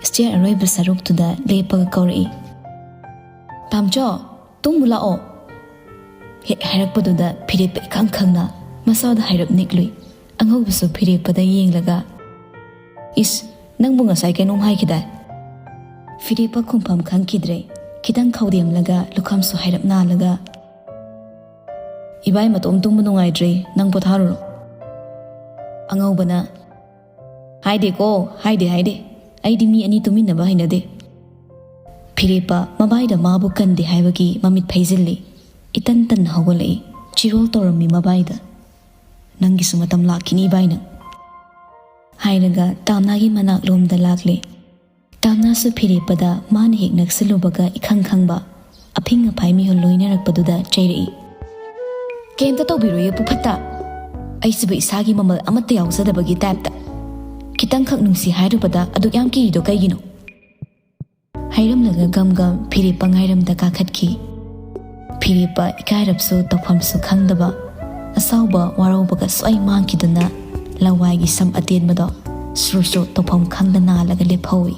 ꯁ꯭ꯇꯦꯌꯔ ꯑꯔꯣꯏꯕ ꯁꯔꯨꯛꯇꯨꯗ ꯂꯦꯞꯄꯒ ꯀꯧꯔꯛꯏ, "ꯇꯥꯝꯆꯧ, ꯇꯨꯝꯃꯨ ꯂꯥꯛꯑꯣ!" ꯍꯦꯛ ꯍꯥꯏꯔꯛꯄꯗꯨꯗ ꯐꯤꯔꯦꯞꯄ ꯏꯈꯪ ꯈꯪꯅ ꯃꯁꯥꯗ ꯍꯥꯏꯔꯞ ꯅꯤꯛꯂꯨꯏ꯫ ꯑꯉꯧꯕꯁꯨ ꯐꯤꯔꯦꯞꯄꯗ ꯌꯦꯡꯂꯒ, "ꯏꯁ, ꯅꯪꯕꯨ ꯉꯁꯥꯏ ꯀꯩꯅꯣꯝ ꯍꯥꯏꯈꯤꯗꯥꯏ?" ꯐꯤꯔꯦꯞꯄ ꯈꯨꯝꯐꯝ ꯈꯪꯈꯤꯗ꯭ꯔꯦ꯫ ꯈꯤꯇꯪ ꯈꯧꯗꯦꯝꯂꯒ ꯂꯨꯈꯝꯁꯨ ꯍꯥꯏꯔꯞ ꯅꯥꯜꯂꯒ, "ꯏꯕꯥꯏ ꯃꯇꯣꯝ ꯇꯨꯝꯕ ꯅꯨꯡꯉꯥꯏꯇ꯭ꯔꯦ, ꯅꯪ ꯄꯣꯊꯥꯔꯨꯔꯣ꯫" ꯑꯉꯧꯕꯅ, "ꯍꯥꯏꯗꯦꯀꯣ, ꯍꯥꯏꯗꯦ, ꯍꯥꯏꯗꯦ꯫ ꯑꯩꯗꯤ ꯃꯤ ꯑꯅꯤ ꯇꯨꯃꯤꯟꯅꯕ ꯍꯩꯅꯗꯦ꯫" ꯐꯤꯔꯦꯞꯄ ꯃꯕꯥꯏꯗ ꯃꯥꯕꯨ ꯀꯟꯗꯦ ꯍꯥꯏꯕꯒꯤ ꯃꯃꯤꯠ ꯐꯩꯖꯤꯜꯂꯤ꯫ ꯏꯇꯟ ꯇꯟꯅ ꯍꯧꯒꯠꯂꯛꯏ꯫ ꯆꯤꯔꯣꯜ ꯇꯧꯔꯝꯃꯤ ꯃꯕꯥꯏꯗ꯫ "ꯅꯪꯒꯤꯁꯨ ꯃꯇꯝ ꯂꯥꯛꯈꯤꯅꯤ ꯏꯕꯥꯏ ꯅꯪ꯫" ꯍꯥꯏꯔꯒ ꯇꯥꯝꯅꯥꯒꯤ ꯃꯅꯥꯛꯂꯣꯝꯗ ꯂꯥꯛꯂꯦ꯫ ꯇꯥꯝꯅꯥꯁꯨ ꯐꯤꯔꯦꯞꯄꯗ ꯃꯥꯅ ꯍꯦꯛ ꯅꯛꯁꯤꯜꯂꯨꯕꯒ ꯏꯈꯪ ꯈꯪꯕ ꯑꯐꯤꯡ ꯑꯐꯥꯏ ꯃꯤꯍꯨꯜ ꯂꯣꯏꯅꯔꯛꯄꯗꯨꯗ ꯆꯩꯔꯛꯏ, "ꯀꯩꯝꯇ ꯇꯧꯕꯤꯔꯣꯏꯌꯦ ꯄꯨꯐꯠꯇ꯫ ꯑꯩꯁꯤꯕꯨ ꯏꯁꯥꯒꯤ ꯃꯃꯜ ꯑꯃꯠꯇ ꯌꯥꯎꯖꯗꯕꯒꯤ ꯇꯥꯏꯞꯇ꯫ ꯈꯤꯇꯪꯈꯛ ꯅꯨꯡꯁꯤ ꯍꯥꯏꯔꯨꯕꯗ ꯑꯗꯨꯛ ꯌꯥꯝ ꯀꯤꯔꯤꯗꯣ ꯀꯩꯒꯤꯅꯣ?" ꯍꯥꯏꯔꯝꯂꯒ ꯒꯝ ꯒꯝ ꯐꯤꯔꯦꯞꯄ ꯉꯥꯏꯔꯝꯗ ꯀꯥꯈꯠꯈꯤ꯫ ꯐꯤꯔꯦꯞꯄ ꯏꯀꯥꯏꯔꯞꯁꯨ ꯇꯧꯐꯝꯁꯨ ꯈꯪꯗꯕ, ꯑꯁꯥꯎꯕ ꯋꯥꯔꯧꯕꯒ ꯁ꯭ꯋꯥꯏ ꯃꯥꯡꯈꯤꯗꯨꯅ ꯂꯋꯥꯏꯒꯤ ꯁꯝ ꯑꯇꯦꯟꯕꯗꯣ ꯁ꯭ꯔꯨ ꯁ꯭ꯔꯨ ꯇꯧꯐꯝ ꯈꯪꯗ ꯅꯥꯜꯂꯒ ꯂꯦꯞꯍꯧꯏ꯫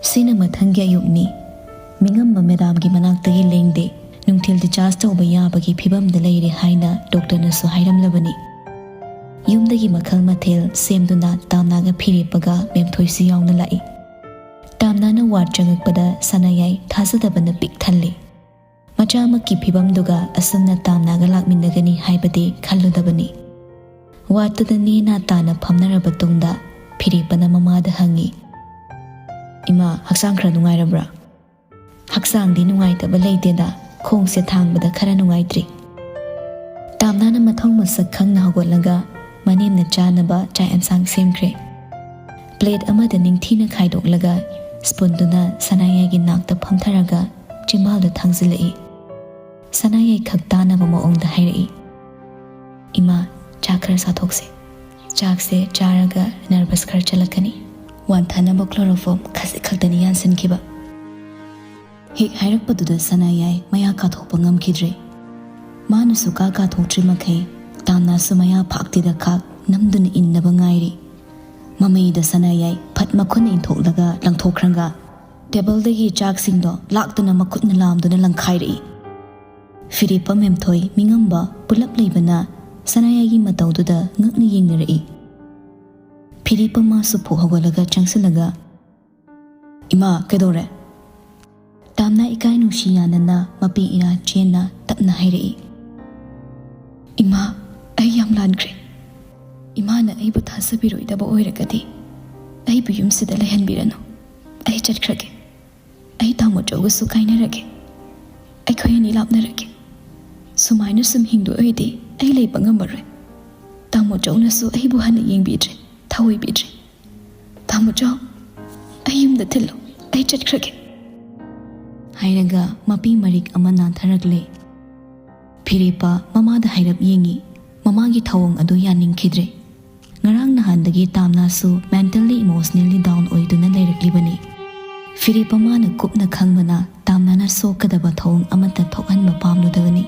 ꯁꯤꯅ ꯃꯊꯪꯒꯤ ꯑꯌꯨꯛꯅꯤ꯫ ꯃꯤꯉꯝꯕ ꯃꯦꯗꯥꯝꯒꯤ ꯃꯅꯥꯛꯇꯒꯤ ꯂꯦꯡꯗꯦ꯫ ꯅꯨꯡꯊꯤꯜ discharge ꯇꯧꯕ ꯌꯥꯕꯒꯤ ꯐꯤꯕꯝꯗ ꯂꯩꯔꯦ ꯍꯥꯏꯅ ꯗꯣꯛꯇꯔꯅꯁꯨ ꯍꯥꯏꯔꯝꯂꯕꯅꯤ꯫ ꯌꯨꯝꯗꯒꯤ ꯃꯈꯜ ꯃꯊꯦꯜ ꯁꯦꯝꯗꯨꯅ ꯇꯥꯝꯅꯥꯒ ꯐꯤꯔꯦꯞꯄꯒ ꯃꯦꯝꯊꯣꯏꯁꯨ ꯌꯥꯎꯅ ꯂꯥꯛꯏ꯫ ꯇꯥꯝꯅꯥꯅ ward ꯆꯪꯉꯛꯄꯗ ꯁꯅꯥꯌꯥꯏ ꯊꯥꯖꯗꯕꯅ ꯄꯤꯛ ꯊꯜꯂꯤ꯫ ꯃꯆꯥꯃꯛꯀꯤ ꯐꯤꯕꯝꯗꯨꯒ ꯑꯁꯨꯝꯅ ꯇꯥꯝꯅꯥꯒ ꯂꯥꯛꯃꯤꯟꯅꯒꯅꯤ ꯍꯥꯏꯕꯗꯤ ꯈꯜꯂꯨꯗꯕꯅꯤ꯫ Wardꯇꯨꯗ ꯅꯦꯅꯥ ꯇꯥꯅ ꯐꯝꯅꯔꯕ ꯇꯨꯡꯗ ꯐꯤꯔꯦꯞꯄꯅ ꯃꯃꯥꯗ ꯍꯪꯉꯤ, "ꯏꯃꯥ, ꯍꯛꯆꯥꯡ ꯈꯔ ꯅꯨꯡꯉꯥꯏꯔꯕ꯭ꯔꯥ?" "ꯍꯛꯆꯥꯡꯗꯤ ꯅꯨꯡꯉꯥꯏꯇꯕ ꯂꯩꯇꯦꯗ, ꯈꯣꯡꯁꯦ ꯊꯥꯡꯕꯗ ꯈꯔ ꯅꯨꯡꯉꯥꯏꯇ꯭ꯔꯤ꯫" ꯇꯥꯝꯅꯥꯅ ꯃꯊꯧ ꯃꯁꯛ ꯈꯪꯅ ꯍꯧꯒꯠꯂꯒ ꯃꯅꯦꯝꯅ ꯆꯥꯅꯕ ꯆꯥꯛ ꯑꯦꯟꯁꯥꯡ ꯁꯦꯝꯈ꯭ꯔꯦ꯫ Plate ꯑꯃꯗ ꯅꯤꯡꯊꯤꯅ ꯈꯥꯏꯗꯣꯛꯂꯒ spoonꯗꯨꯅ ꯁꯅꯥꯌꯥꯏꯒꯤ ꯅꯥꯛꯇ ꯐꯝꯊꯔꯒ ꯆꯤꯝꯕꯥꯜꯗ ꯊꯥꯡꯖꯤꯜꯂꯛꯏ꯫ ꯁꯅꯥꯌꯥꯏ ꯈꯛ ꯇꯥꯅꯕ ꯃꯑꯣꯡꯗ ꯍꯥꯏꯔꯛꯏ, "ꯏꯃꯥ, ꯆꯥꯛ ꯈꯔ ꯆꯥꯊꯣꯛꯁꯦ꯫" ꯆꯥꯛꯁꯦ ꯆꯥꯔꯒ ꯅꯔꯚꯁ ꯈꯔ ꯆꯠꯂꯛꯀꯅꯤ꯫ ꯋꯥꯟꯊꯅꯕ ꯀ꯭ꯂꯣꯔꯣꯐꯣꯝ ꯈꯖꯤꯛ ꯈꯛꯇꯅꯤ ꯌꯥꯟꯁꯤꯟꯈꯤꯕ꯫ ꯍꯦꯛ ꯍꯥꯏꯔꯛꯄꯗꯨꯗ ꯁꯅꯥꯌꯥꯏ ꯃꯌꯥ ꯀꯥꯊꯣꯛꯄ ꯉꯝꯈꯤꯗ꯭ꯔꯦ꯫ ꯃꯥꯅꯁꯨ ꯀꯥ ꯀꯥꯊꯣꯛꯇ꯭ꯔꯤ ꯃꯈꯩ ꯇꯥꯝꯅꯥꯁꯨ ꯃꯌꯥ ꯐꯥꯛꯇꯤꯗ ꯈꯥꯛ ꯅꯝꯗꯨꯅ ꯏꯟꯅꯕ ꯉꯥꯏꯔꯤ꯫ ꯃꯃꯩꯗ ꯁꯅꯥꯌꯥꯏ ꯐꯠ ꯃꯈꯨꯟ ꯏꯟꯊꯣꯛꯂꯒ ꯂꯪꯊꯣꯛꯈ꯭ꯔꯒ ꯇꯦꯕꯜꯗꯒꯤ ꯆꯥꯛꯁꯤꯡꯗꯣ ꯂꯥꯛꯇꯨꯅ ꯃꯈꯨꯠꯅ ꯂꯥꯝꯗꯨꯅ ꯂꯪꯈꯥꯏꯔꯛꯏ꯫ ꯐꯤꯔꯦꯞꯄ, ꯃꯦꯝꯊꯣꯏ, ꯃꯤꯉꯝꯕ ꯄꯨꯂꯞ ꯂꯩꯕꯅ ꯁꯅꯥꯌꯥꯏꯒꯤ ꯃꯇꯧꯗꯨꯗ ꯉꯛꯅ ꯌꯦꯡꯅꯔꯛꯏ꯫ ꯐꯤꯔꯦꯞꯄ ꯃꯥꯁꯨ ꯐꯨꯛ ꯍꯧꯒꯠꯂꯒ ꯆꯪꯁꯤꯜꯂꯒ, "ꯏꯃꯥ, ꯀꯩꯗꯧꯔꯦ?" ꯇꯥꯝꯅꯥ ꯏꯀꯥꯏ ꯅꯨꯡꯁꯤ ꯌꯥꯅꯅ ꯃꯄꯤ ꯏꯔꯥ ꯆꯦꯟꯅ ꯇꯞꯅ ꯍꯥꯏꯔꯛꯏ꯫ "ꯏꯃꯥ, ꯑꯩ ꯌꯥꯝ ꯂꯥꯟꯈ꯭ꯔꯦ꯫ ꯏꯃꯥꯅ ꯑꯩꯕꯨ ꯊꯥꯖꯕꯤꯔꯣꯏꯗꯕ ꯑꯣꯏꯔꯒꯗꯤ ꯑꯩꯕꯨ ꯌꯨꯝꯁꯤꯗ ꯂꯩꯍꯟꯕꯤꯔꯅꯨ꯫ ꯑꯩ ꯆꯠꯈ꯭ꯔꯒꯦ꯫ ꯑꯩ ꯇꯥꯃꯣ ꯆꯧꯒꯁꯨ ꯀꯥꯏꯅꯔꯒꯦ꯫ ꯑꯩꯈꯣꯏ ꯑꯅꯤ ꯂꯥꯞꯅꯔꯒꯦ꯫ ꯁꯨꯃꯥꯏꯅ ꯁꯨꯝ ꯍꯤꯡꯗꯣꯛꯑꯣꯏꯗꯤ ꯑꯩ ꯂꯩꯕ ꯉꯝꯃꯔꯣꯏ꯫ ꯇꯥꯃꯣ ꯆꯧꯅꯁꯨ ꯑꯩꯕꯨ ꯍꯟꯅ ꯌꯦꯡꯕꯤꯗ꯭ꯔꯦ, ꯊꯑꯣꯏꯕꯤꯗ꯭ꯔꯦ꯫ ꯇꯥꯃꯣ ꯆꯧ, ꯑꯩ ꯌꯨꯝꯗ ꯊꯤꯜꯂꯨ, ꯑꯩ ꯆꯠꯈ꯭ꯔꯒꯦ," ꯍꯥꯏꯔꯒ ꯃꯄꯤ ꯃꯔꯤꯛ ꯑꯃ ꯅꯥꯟꯊꯔꯛꯂꯦ꯫ ꯐꯤꯔꯦꯞꯄ ꯃꯃꯥꯗ ꯍꯥꯏꯔꯞ ꯌꯦꯡꯉꯤ꯫ ꯃꯃꯥꯒꯤ ꯊꯧꯑꯣꯡ ꯑꯗꯨ ꯌꯥꯅꯤꯡꯈꯤꯗ꯭ꯔꯦ꯫ ꯉꯔꯥꯡ ꯅꯍꯥꯟꯗꯒꯤ ꯇꯥꯝꯅꯥꯁꯨ mentally emotionally down ꯑꯣꯏꯗꯨꯅ ꯂꯩꯔꯛꯂꯤꯕꯅꯤ꯫ ꯐꯤꯔꯦꯞꯄ ꯃꯥꯅ ꯀꯨꯞꯅ ꯈꯪꯕꯅ ꯇꯥꯝꯅꯥꯅ ꯁꯣꯛꯀꯗꯕ ꯊꯧꯑꯣꯡ ꯑꯃꯠꯇ ꯊꯣꯛꯍꯟꯕ ꯄꯥꯝꯂꯨꯗꯕꯅꯤ꯫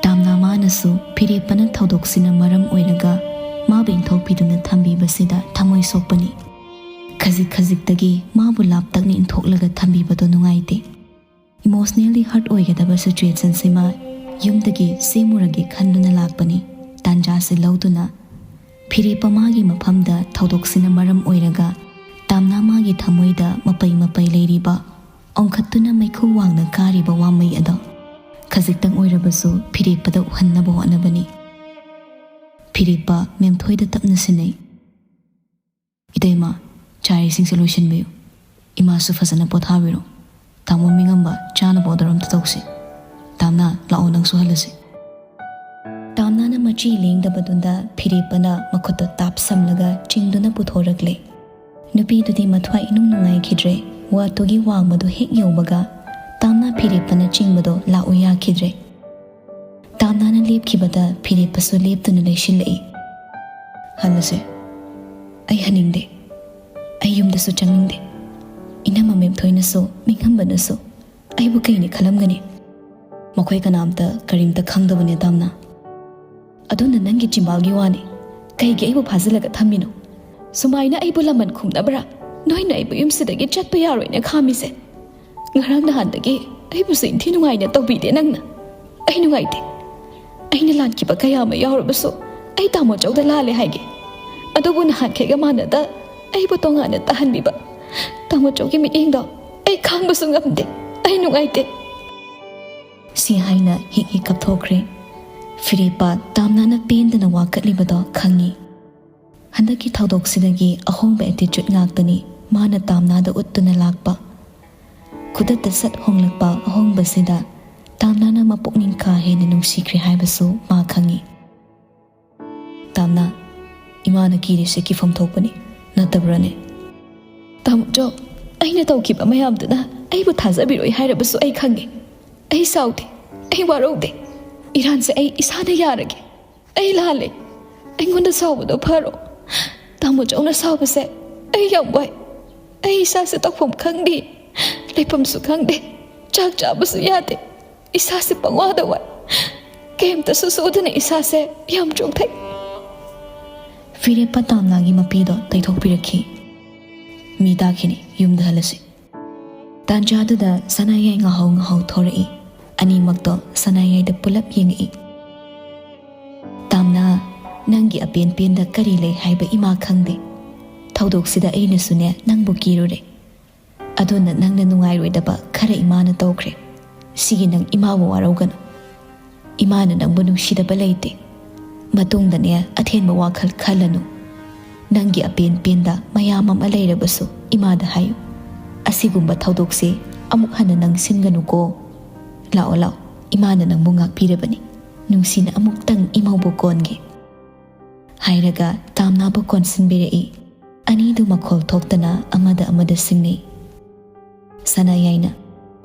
ꯇꯥꯝꯅꯥ ꯃꯥꯅꯁꯨ ꯐꯤꯔꯦꯞꯄꯅ ꯊꯧꯗꯣꯛꯁꯤꯅ ꯃꯔꯝ ꯑꯣꯏꯔꯒ ꯃꯥꯕꯨ ꯏꯟꯊꯣꯛꯄꯤꯗꯨꯅ ꯊꯝꯕꯤꯕꯁꯤꯗ ꯊꯃꯣꯏ ꯁꯣꯛꯄꯅꯤ꯫ ꯈꯖꯤꯛ ꯈꯖꯤꯛꯇꯒꯤ ꯃꯥꯕꯨ ꯂꯥꯞꯇꯛꯅ ꯏꯟꯊꯣꯛꯂꯒ ꯊꯝꯕꯤꯕꯗꯣ ꯅꯨꯡꯉꯥꯏꯇꯦ꯫ Emotionally hurt ꯑꯣꯏꯒꯗꯕ situationꯁꯤꯃ ꯌꯨꯝꯗꯒꯤ ꯁꯦꯝꯃꯨꯔꯒꯦ ꯈꯟꯗꯨꯅ ꯂꯥꯛꯄꯅꯤ꯫ ꯇꯥꯟꯖꯥꯁꯤ ꯂꯧꯗꯨꯅ ꯐꯤꯔꯦꯞꯄ ꯃꯥꯒꯤ ꯃꯐꯝꯗ ꯊꯧꯗꯣꯛꯁꯤꯅ ꯃꯔꯝ ꯑꯣꯏꯔꯒ ꯇꯥꯝꯅꯥ ꯃꯥꯒꯤ ꯊꯃꯣꯏꯗ ꯃꯄꯩ ꯃꯄꯩ ꯂꯩꯔꯤꯕ, ꯑꯣꯟꯈꯠꯇꯨꯅ ꯃꯩꯈꯨ ꯋꯥꯡꯅ ꯀꯥꯔꯤꯕ ꯋꯥꯃꯩ ꯑꯗꯣ ꯈꯖꯤꯛꯇꯪ ꯑꯣꯏꯔꯕꯁꯨ ꯐꯤꯔꯦꯞꯄꯗ ꯎꯍꯟꯅꯕ ꯍꯣꯠꯅꯕꯅꯤ꯫ ꯐꯤꯔꯦꯞꯄ ꯃꯦꯝꯊꯣꯏꯗ ꯇꯞꯅ ꯁꯤꯟꯅꯩ꯫ "ꯏꯇꯩꯃ, ꯆꯥ ꯏꯁꯤꯡꯁꯦ ꯂꯣꯏꯁꯤꯟꯕꯤꯌꯨ꯫ ꯏꯃꯥꯁꯨ ꯐꯖꯅ ꯄꯣꯊꯥꯕꯤꯔꯣ꯫ ꯇꯥꯃꯣ ꯃꯤꯉꯝꯕ, ꯆꯥꯅꯕ order ꯑꯝꯇ ꯇꯧꯁꯤ꯫ ꯇꯥꯝꯅꯥ, ꯂꯥꯛꯑꯣ, ꯅꯪꯁꯨ ꯍꯜꯂꯁꯤ꯫" ꯇꯥꯝꯅꯥꯅ ꯃꯆꯤ ꯂꯦꯡꯗꯕꯗꯨꯗ ꯐꯤꯔꯦꯞꯄꯅ ꯃꯈꯨꯠꯇꯣ ꯇꯥꯞ ꯁꯝꯂꯒ ꯆꯤꯡꯗꯨꯅ ꯄꯨꯊꯣꯔꯛꯂꯦ꯫ ꯅꯨꯄꯤꯗꯨꯗꯤ ꯃꯊ꯭ꯋꯥꯏ ꯏꯅꯨꯡ ꯅꯨꯡꯉꯥꯏꯈꯤꯗ꯭ꯔꯦ꯫ ꯋꯥꯠꯇꯨꯒꯤ ꯋꯥꯡꯃꯗꯨ ꯍꯦꯛ ꯌꯧꯕꯒ ꯇꯥꯝꯅꯥ ꯐꯤꯔꯦꯞꯄꯅ ꯆꯤꯡꯕꯗꯣ ꯂꯥꯛꯎ ꯌꯥꯈꯤꯗ꯭ꯔꯦ꯫ ꯇꯥꯝꯅꯥꯅ ꯂꯦꯞꯈꯤꯕꯗ ꯐꯤꯔꯦꯞꯄꯁꯨ ꯂꯦꯞꯇꯨꯅ ꯂꯩꯁꯤꯜꯂꯛꯏ꯫ "ꯍꯜꯂꯁꯦ꯫ ꯑꯩ ꯍꯟꯅꯤꯡꯗꯦ꯫ ꯑꯩ ꯌꯨꯝꯗꯁꯨ ꯆꯪꯅꯤꯡꯗꯦ꯫ ꯏꯅꯝꯃ ꯃꯦꯝꯊꯣꯏꯅꯁꯨ, ꯅꯤꯡꯉꯝꯕꯅꯁꯨ ꯑꯩꯕꯨ ꯀꯩꯅꯤ ꯈꯜꯂꯝꯒꯅꯤ? ꯃꯈꯣꯏ ꯀꯅꯥꯝꯇ ꯀꯔꯤꯝꯇ ꯈꯪꯗꯕꯅꯦ, ꯇꯥꯝꯅꯥ꯫ ꯑꯗꯨꯅ ꯅꯪꯒꯤ ꯆꯤꯝꯕꯥꯜꯒꯤ ꯋꯥꯅꯤ꯫ ꯀꯩꯒꯤ ꯑꯩꯕꯨ ꯐꯥꯖꯤꯜꯂꯒ ꯊꯝꯃꯤꯅꯣ? ꯁꯨꯃꯥꯏꯅ ꯑꯩꯕꯨ ꯂꯃꯟ ꯈꯨꯝꯅꯕ꯭ꯔꯥ ꯅꯣꯏꯅ ꯑꯩꯕꯨ ꯌꯨꯝꯁꯤꯗꯒꯤ ꯆꯠꯄ ꯌꯥꯔꯣꯏꯅ ꯈꯥꯝꯃꯤꯁꯦ? ꯉꯔꯥꯡ ꯅꯍꯥꯟꯗꯒꯤ ꯑꯩꯕꯨꯁꯨ ꯏꯟꯊꯤ ꯅꯨꯡꯉꯥꯏꯅ ꯇꯧꯕꯤꯗꯦ ꯅꯪꯅ꯫ ꯑꯩ ꯅꯨꯡꯉꯥꯏꯇꯦ꯫ ꯑꯩꯅ ꯂꯥꯟꯈꯤꯕ ꯀꯌꯥ ꯑꯃ ꯌꯥꯎꯔꯕꯁꯨ ꯑꯩ ꯇꯥꯃꯣꯆꯧꯗ ꯂꯥꯜꯂꯦ ꯍꯥꯏꯒꯦ꯫ ꯑꯗꯨꯕꯨ ꯅꯍꯥꯟꯈꯩꯒ ꯃꯥꯟꯅꯗ ꯑꯩꯕꯨ ꯇꯣꯉꯥꯟꯅ ꯇꯥꯍꯟꯕꯤꯕ ꯇꯥꯃꯣꯆꯧꯒꯤ ꯃꯤꯠꯌꯦꯡꯗꯣ ꯑꯩ ꯈꯥꯡꯕꯁꯨ ꯉꯝꯗꯦ꯫ ꯑꯩ ꯅꯨꯡꯉꯥꯏꯇꯦ꯫" ꯁꯤ ꯍꯥꯏꯅ ꯍꯤꯛ ꯍꯤꯛ ꯀꯞꯊꯣꯛꯈ꯭ꯔꯦ꯫ ꯐꯤꯔꯦꯞꯄ ꯇꯥꯝꯅꯥꯅ ꯄꯦꯟꯗꯅ ꯋꯥꯀꯠꯂꯤꯕꯗꯣ ꯈꯪꯉꯤ꯫ ꯍꯟꯗꯛꯀꯤ ꯊꯧꯗꯣꯛꯁꯤꯗꯒꯤ ꯑꯍꯣꯡꯕ attitude ꯉꯥꯛꯇꯅꯤ ꯃꯥꯅ ꯇꯥꯝꯅꯥꯗ ꯎꯠꯇꯨꯅ ꯂꯥꯛꯄ꯫ ꯈꯨꯗꯛꯇ ꯁꯠ ꯍꯣꯡꯂꯛꯄ ꯑꯍꯣꯡꯕꯁꯤꯗ ꯇꯥꯝꯅꯥꯅ ꯃꯄꯨꯛꯅꯤꯡ ꯀꯥ ꯍꯦꯟꯅ ꯅꯨꯡꯁꯤꯈ꯭ꯔꯦ ꯍꯥꯏꯕꯁꯨ ꯃꯥ ꯈꯪꯉꯤ꯫ "ꯇꯥꯝꯅꯥ, ꯏꯃꯥꯅ ꯀꯤꯔꯤꯁꯦ ꯀꯤꯐꯝ ꯊꯣꯛꯄꯅꯤ, ꯅꯠꯇꯕ꯭ꯔꯅꯦ?" "ꯇꯥꯃꯣꯆꯧ, ꯑꯩꯅ ꯇꯧꯈꯤꯕ ꯃꯌꯥꯝꯗꯨꯅ ꯑꯩꯕꯨ ꯊꯥꯖꯕꯤꯔꯣꯏ ꯍꯥꯏꯔꯕꯁꯨ ꯑꯩ ꯈꯪꯉꯦ꯫ ꯑꯩ ꯁꯥꯎꯗꯦ, ꯑꯩ ꯋꯥꯔꯧꯗꯦ꯫ ꯏꯔꯥꯟꯁꯦ ꯑꯩ ꯏꯁꯥꯅ ꯌꯥꯔꯒꯦ꯫ ꯑꯩ ꯂꯥꯜꯂꯦ꯫ ꯑꯩꯉꯣꯟꯗ ꯁꯥꯎꯕꯗꯣ ꯐꯔꯣ꯫ ꯇꯥꯃꯣꯆꯧꯅ ꯁꯥꯎꯕꯁꯦ ꯑꯩ ꯌꯥꯝ ꯋꯥꯏ꯫ ꯑꯩ ꯏꯁꯥꯁꯦ ꯇꯧꯐꯝ ꯈꯪꯗꯦ, ꯂꯩꯐꯝꯁꯨ ꯈꯪꯗꯦ, ꯆꯥꯛ ꯆꯥꯕꯁꯨ ꯌꯥꯗꯦ꯫ ꯏꯁꯥꯁꯦ ꯄꯪꯋꯥꯗ ꯋꯥꯏ꯫ ꯀꯩꯝꯇꯁꯨ ꯁꯨꯗꯅ ꯏꯁꯥꯁꯦ ꯌꯥꯝ ꯆꯣꯛꯊꯩ꯫" ꯐꯤꯔꯦꯞꯄ ꯇꯥꯝꯅꯥꯒꯤ ꯃꯄꯤꯗꯣ ꯇꯩꯊꯣꯛꯄꯤꯔꯛꯈꯤ꯫ "ꯃꯤ ꯇꯥꯈꯤꯅꯤ, ꯌꯨꯝꯗ ꯍꯜꯂꯁꯤ꯫" ꯇꯥꯟꯖꯥꯗꯨꯗ ꯁꯅꯥꯌꯥꯏ ꯉꯥꯍꯧ ꯉꯥꯍꯧ ꯊꯣꯔꯛꯏ꯫ ꯑꯅꯤꯃꯛꯇꯣ ꯁꯅꯥꯌꯥꯏꯗ ꯄꯨꯂꯞ ꯌꯦꯡꯉꯛꯏ꯫ "ꯇꯥꯝꯅꯥ, ꯅꯪꯒꯤ ꯑꯄꯦꯟ ꯄꯦꯟꯗ ꯀꯔꯤ ꯂꯩ ꯍꯥꯏꯕ ꯏꯃꯥ ꯈꯪꯗꯦ꯫ ꯊꯧꯗꯣꯛꯁꯤꯗ ꯑꯩꯅꯁꯨꯅꯦ ꯅꯪꯕꯨ ꯀꯤꯔꯨꯔꯦ꯫ ꯑꯗꯨꯅ ꯅꯪꯅ ꯅꯨꯡꯉꯥꯏꯔꯣꯏꯗꯕ ꯈꯔ ꯏꯃꯥꯅ ꯇꯧꯈ꯭ꯔꯦ꯫ ꯁꯤꯒꯤ ꯅꯪ ꯏꯃꯥꯕꯨ ꯋꯥꯔꯧꯒꯅꯨ꯫ ꯏꯃꯥꯅ ꯅꯪꯕꯨ ꯅꯨꯡꯁꯤꯗꯕ ꯂꯩꯇꯦ꯫ ꯃꯇꯨꯡꯗꯅꯦ ꯑꯊꯦꯟꯕ ꯋꯥꯈꯜ ꯈꯜꯂꯅꯨ꯫ ꯅꯪꯒꯤ ꯑꯄꯦꯟ ꯄꯦꯟꯗ ꯃꯌꯥꯝ ꯑꯃ ꯂꯩꯔꯕꯁꯨ ꯏꯃꯥꯗ ꯍꯥꯏꯌꯨ꯫ ꯑꯁꯤꯒꯨꯝꯕ ꯊꯧꯗꯣꯛꯁꯦ ꯑꯃꯨꯛ ꯍꯟꯅ ꯅꯪꯁꯤꯟꯒꯅꯨꯀꯣ꯫ ꯂꯥꯛꯑꯣ, ꯂꯥꯛꯑꯣ, ꯏꯃꯥꯅ ꯅꯪꯕꯨ ꯉꯥꯛꯄꯤꯔꯕꯅꯤ꯫ ꯅꯨꯡꯁꯤꯅ ꯑꯃꯨꯛꯇꯪ ꯏꯃꯧꯕꯨ ꯀꯣꯟꯒꯦ꯫" ꯍꯥꯏꯔꯒ ꯇꯥꯝꯅꯥꯕꯨ ꯀꯣꯟꯁꯤꯟꯕꯤꯔꯛꯏ꯫ ꯑꯅꯤꯗꯨ ꯃꯈꯣꯜ ꯊꯣꯛꯇꯅ ꯑꯃꯗ ꯑꯃꯗ ꯁꯤꯡꯅꯩ꯫ ꯁꯅꯥꯌꯥꯏꯅ,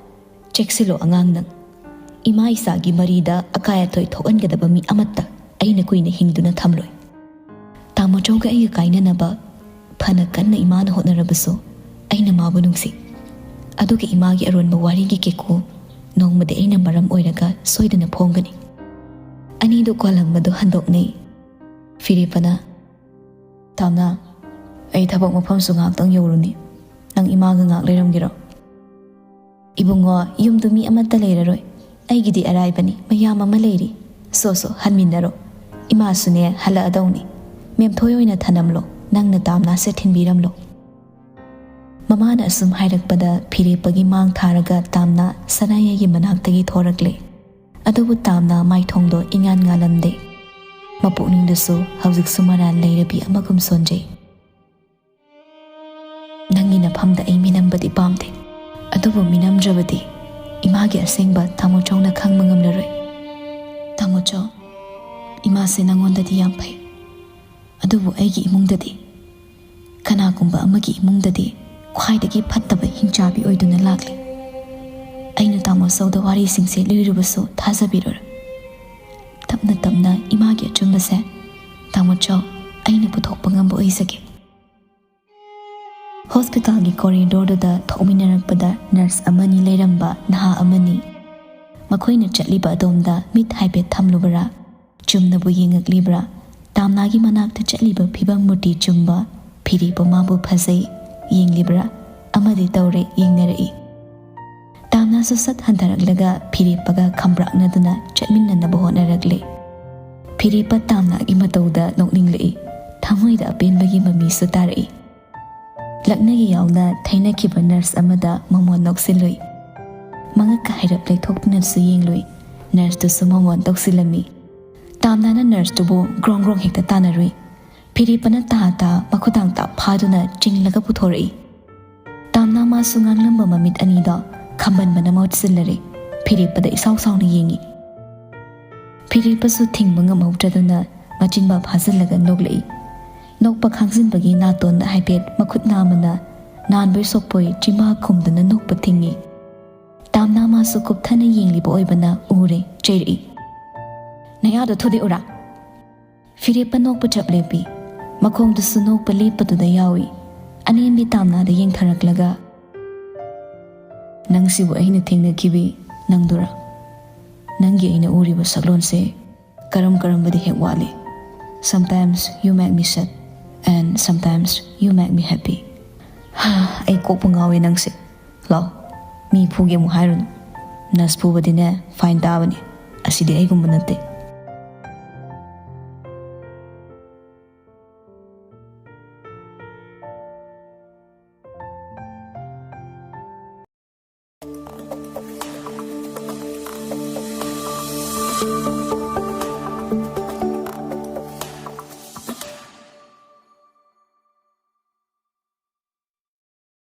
"ꯆꯦꯛꯁꯤꯜꯂꯣ ꯑꯉꯥꯡ ꯅꯪ꯫ ꯏꯃꯥ ꯏꯆꯥꯒꯤ ꯃꯔꯤꯗ ꯑꯀꯥꯏ ꯑꯇꯣꯏ ꯊꯣꯛꯍꯟꯒꯗꯕ ꯃꯤ ꯑꯃꯠꯇ ꯑꯩꯅ ꯀꯨꯏꯅ ꯍꯤꯡꯗꯨꯅ ꯊꯝꯂꯣꯏ꯫ ꯇꯥꯃꯣꯆꯧꯒ ꯑꯩꯒ ꯀꯥꯏꯅꯅꯕ ꯐꯅ ꯀꯟꯅ ꯏꯃꯥꯅ ꯍꯣꯠꯅꯔꯕꯁꯨ, ꯑꯩꯅ ꯃꯥꯕꯨ ꯅꯨꯡꯁꯤ꯫ ꯑꯗꯨꯒ ꯏꯃꯥꯒꯤ ꯑꯔꯣꯟꯕ ꯋꯥꯔꯤꯒꯤ ꯀꯦꯀꯨ ꯅꯣꯡꯃꯗꯤ ꯑꯩꯅ ꯃꯔꯝ ꯑꯣꯏꯔꯒ ꯁꯣꯏꯗꯅ ꯐꯣꯡꯒꯅꯤ꯫ ꯑꯅꯤꯗꯨ ꯀꯣꯜꯂꯝꯕꯗꯨ ꯍꯟꯗꯣꯛꯅꯩ꯫ ꯐꯤꯔꯦꯞꯄꯅ, "ꯇꯥꯝꯅ, ꯑꯩ ꯊꯕꯛ ꯃꯐꯝꯁꯨ ꯉꯥꯏꯍꯥꯛꯇꯪ ꯌꯧꯔꯨꯅꯤ꯫ ꯅꯪ ꯏꯃꯥꯒ ꯉꯥꯏꯍꯥꯛ ꯂꯩꯔꯝꯒꯦꯔꯣ?" "ꯏꯕꯨꯡꯉꯣ, ꯌꯨꯝꯗꯨ ꯃꯤ ꯑꯃꯠꯇ ꯂꯩꯔꯔꯣꯏ꯫ ꯑꯩꯒꯤꯗꯤ ꯑꯔꯥꯏꯕꯅꯤ, ꯃꯌꯥꯝ ꯑꯃ ꯂꯩꯔꯤ꯫ ꯁꯣ ꯁꯣ, ꯍꯟꯃꯤꯟꯅꯔꯣ꯫ ꯏꯃꯥꯁꯨꯅꯦ, ꯍꯜꯂꯛꯑꯗꯧꯅꯤ꯫ ꯃꯦꯝꯊꯣꯏ ꯑꯣꯏꯅ ꯊꯅꯝꯂꯣ, ꯅꯪꯅ ꯇꯥꯝꯅꯥꯁꯦ ꯊꯤꯟꯕꯤꯔꯝꯂꯣ꯫" ꯃꯃꯥꯅ ꯑꯁꯨꯝ ꯍꯥꯏꯔꯛꯄꯗ ꯐꯤꯔꯦꯞꯄꯒꯤ ꯃꯥꯡ ꯊꯥꯔꯒ ꯇꯥꯝꯅꯥ ꯁꯅꯥꯌꯥꯏꯒꯤ ꯃꯅꯥꯛꯇꯒꯤ ꯊꯣꯔꯛꯂꯦ꯫ ꯑꯗꯨꯕꯨ ꯇꯥꯝꯅꯥ ꯃꯥꯏꯊꯣꯡꯗꯣ ꯏꯉꯥꯟ ꯉꯥꯜꯂꯝꯗꯦ꯫ ꯃꯄꯨꯛꯅꯤꯡꯗꯁꯨ ꯍꯧꯖꯤꯛꯁꯨ ꯃꯔꯥꯜ ꯂꯩꯔꯕꯤ ꯑꯃꯒꯨꯝ ꯁꯣꯟꯖꯩ꯫ "ꯅꯪꯒꯤ ꯅꯐꯝꯗ ꯑꯩ ꯃꯤꯅꯝꯕꯗꯤ ꯄꯥꯝꯗꯦ, ꯑꯗꯨꯕꯨ ꯃꯤꯅꯝꯗ꯭ꯔꯕꯗꯤ ꯏꯃꯥꯒꯤ ꯑꯁꯦꯡꯕ ꯇꯥꯃꯣꯆꯧꯅ ꯈꯪꯕ ꯉꯝꯂꯔꯣꯏ꯫ ꯇꯥꯃꯣꯆꯧ, ꯏꯃꯥꯁꯦ ꯅꯪꯉꯣꯟꯗꯗꯤ ꯌꯥꯝ ꯐꯩ, ꯑꯗꯨꯕꯨ ꯑꯩꯒꯤ ꯏꯃꯨꯡꯗꯗꯤ, ꯀꯅꯥꯒꯨꯝꯕ ꯑꯃꯒꯤ ꯏꯃꯨꯡꯗꯗꯤ ꯈ꯭ꯋꯥꯏꯗꯒꯤ ꯐꯠꯇꯕ ꯍꯤꯡꯆꯥꯕꯤ ꯑꯣꯏꯗꯨꯅ ꯂꯥꯛꯂꯤ꯫ ꯑꯩꯅ ꯇꯥꯃꯣꯆꯧꯗ ꯋꯥꯔꯤꯁꯤꯡꯁꯦ ꯂꯤꯔꯨꯕꯁꯨ ꯊꯥꯖꯕꯤꯔꯣꯏ꯫ ꯇꯞꯅ ꯇꯞꯅ ꯏꯃꯥꯒꯤ ꯑꯆꯨꯝꯕꯁꯦ ꯇꯥꯃꯣꯆꯧ ꯑꯩꯅ ꯄꯨꯊꯣꯛꯄ ꯉꯝꯕ ꯑꯣꯏꯖꯒꯦ꯫" ꯍꯣꯁꯄꯤꯇꯥꯜꯒꯤ ꯀꯣꯔꯤꯗꯣꯔꯗꯨꯗ ꯊꯣꯛꯃꯤꯟꯅꯔꯛꯄꯗ ꯅꯔꯁ ꯑꯃꯅꯤ ꯂꯩꯔꯝꯕ ꯅꯍꯥ ꯑꯃꯅꯤ꯫ ꯃꯈꯣꯏꯅ ꯆꯠꯂꯤꯕ ꯑꯗꯣꯝꯗ ꯃꯤꯠ ꯍꯥꯏꯐꯦꯠ ꯊꯝꯂꯨꯕ꯭ꯔꯥ, ꯆꯨꯝꯅꯕꯨ ꯌꯦꯡꯉꯛꯂꯤꯕ꯭ꯔꯥ, ꯇꯥꯝꯅꯥꯒꯤ ꯃꯅꯥꯛꯇ ꯆꯠꯂꯤꯕ ꯐꯤꯕꯝ ꯃꯨꯔꯇꯤ ꯆꯨꯝꯕ ꯐꯤꯔꯦꯞꯄ ꯃꯥꯕꯨ ꯐꯖꯩ ꯌꯦꯡꯂꯤꯕ꯭ꯔꯥ ꯑꯃꯗꯤ ꯇꯧꯔꯦ ꯌꯦꯡꯅꯔꯛꯏ꯫ ꯇꯥꯝꯅꯥꯁꯨ ꯁꯠ ꯍꯟꯊꯔꯛꯂꯒ ꯐꯤꯔꯦꯞꯄꯒ ꯈꯝꯕ꯭ꯔꯥꯛꯅꯗꯨꯅ ꯆꯠꯃꯤꯟꯅꯅꯕ ꯍꯣꯠꯅꯔꯛꯂꯦ꯫ ꯐꯤꯔꯦꯞꯄ ꯇꯥꯝꯅꯥꯒꯤ ꯃꯇꯧꯗ ꯅꯣꯛꯅꯤꯡꯂꯛꯏ꯫ ꯊꯃꯣꯏꯗ ꯑꯄꯦꯟꯕꯒꯤ ꯃꯃꯤꯁꯨ ꯇꯥꯔꯛꯏ꯫ ꯂꯛꯅꯒꯤ ꯌꯥꯎꯅ ꯊꯩꯅꯈꯤꯕ ꯅꯔꯁ ꯑꯃꯗ ꯃꯃꯣꯟ ꯅꯣꯛꯁꯤꯜꯂꯨꯏ꯫ ꯃꯉꯛꯀ ꯍꯥꯏꯔꯞ ꯂꯩꯊꯣꯛꯇꯨꯅꯁꯨ ꯌꯦꯡꯂꯨꯏ꯫ ꯅꯔꯁꯇꯨꯁꯨ ꯃꯃꯣꯟ ꯇꯧꯁꯤꯜꯂꯝꯃꯤ꯫ ꯇꯥꯝꯅꯥꯅ ꯅꯔꯁꯇꯨꯕꯨ ꯒ꯭ꯔꯣꯡ ꯒ꯭ꯔꯣꯡ ꯍꯦꯛꯇ ꯇꯥꯟꯅꯔꯨꯏ꯫ ꯐꯤꯔꯦꯞꯄꯅ ꯇꯥ ꯇꯥ ꯃꯈꯨꯗꯥꯡ ꯇꯥꯞ ꯐꯥꯗꯨꯅ ꯆꯤꯡꯂꯒ ꯄꯨꯊꯣꯔꯛꯏ꯫ ꯇꯥꯝꯅꯥ ꯃꯥꯁꯨ ꯉꯥꯡꯂꯝꯕ ꯃꯃꯤꯠ ꯑꯅꯤꯗꯣ ꯈꯝꯕꯟꯕꯅ ꯃꯍꯨꯠ ꯁꯤꯜꯂꯔꯦ꯫ ꯐꯤꯔꯦꯞꯄꯗ ꯏꯁꯥꯎ ꯁꯥꯎꯅ ꯌꯦꯡꯉꯤ꯫ ꯐꯤꯔꯦꯞꯄꯁꯨ ꯊꯤꯡꯕ ꯉꯝꯍꯧꯗ꯭ꯔꯗꯨꯅ ꯃꯆꯤꯟꯕꯥ ꯐꯥꯖꯤꯜꯂꯒ ꯅꯣꯛꯂꯛꯏ꯫ ꯅꯣꯛꯄ ꯈꯥꯡꯖꯤꯟꯕꯒꯤ ꯅꯥꯇꯣꯟꯗ ꯍꯥꯏꯐꯦꯠ ꯃꯈꯨꯠ ꯅꯥꯝꯃꯅ ꯅꯥꯟꯕꯣꯏ ꯁꯣꯛꯄꯣꯏ ꯆꯤꯝꯕꯥ ꯈꯨꯝꯗꯨꯅ ꯅꯣꯛꯄ ꯊꯤꯡꯉꯤ꯫ ꯅꯃꯥꯁꯨ ꯀꯨꯞꯊꯅ ꯌꯦꯡꯂꯤꯕ ꯑꯣꯏꯕꯅ ꯎꯔꯦ꯫ ꯆꯩꯔꯛꯏ꯫ "ꯅꯌꯥꯗꯣ ꯊꯨꯗꯦꯛꯎꯔꯥ?" ꯐꯤꯔꯦꯞꯄ ꯅꯣꯛꯄ ꯆꯞ ꯂꯦꯞꯄꯤ꯫ ꯃꯈꯣꯡꯗꯨꯁꯨ ꯅꯣꯛꯄ ꯂꯦꯞꯄꯗꯨꯗ ꯌꯥꯎꯏ꯫ ꯑꯅꯦꯝꯕꯤ ꯇꯥꯝꯅꯥꯗ ꯌꯦꯡꯊꯔꯛꯂꯒ, "ꯅꯪꯁꯤꯕꯨ ꯑꯩꯅ ꯊꯦꯡꯅꯈꯤꯕꯤ ꯅꯪꯗꯨꯔꯥ? ꯅꯪꯒꯤ ꯑꯩꯅ ꯎꯔꯤꯕ ꯁꯛꯂꯣꯟꯁꯦ ꯀꯔꯝ ꯀꯔꯝꯕꯗꯤ ꯍꯦꯛ ꯋꯥꯠꯂꯤ꯫ Sometimes you make me sad and sometimes you make me happy." ꯍꯥ, ꯑꯩ ꯀꯣꯛꯄꯨ ꯉꯥꯎꯋꯦ ꯅꯪꯁꯦ꯫ ꯂꯥꯎ, ꯃꯤ ꯐꯨꯒꯦ ꯑꯃꯨꯛ ꯍꯥꯏꯔꯨꯅꯨ꯫ ꯅꯁ ꯐꯨꯕꯗꯤꯅꯦ, ꯐꯥꯏꯟ ꯇꯥꯕꯅꯤ꯫ ꯑꯁꯤꯗꯤ ꯑꯩꯒꯨꯝꯕ ꯅꯠꯇꯦ꯫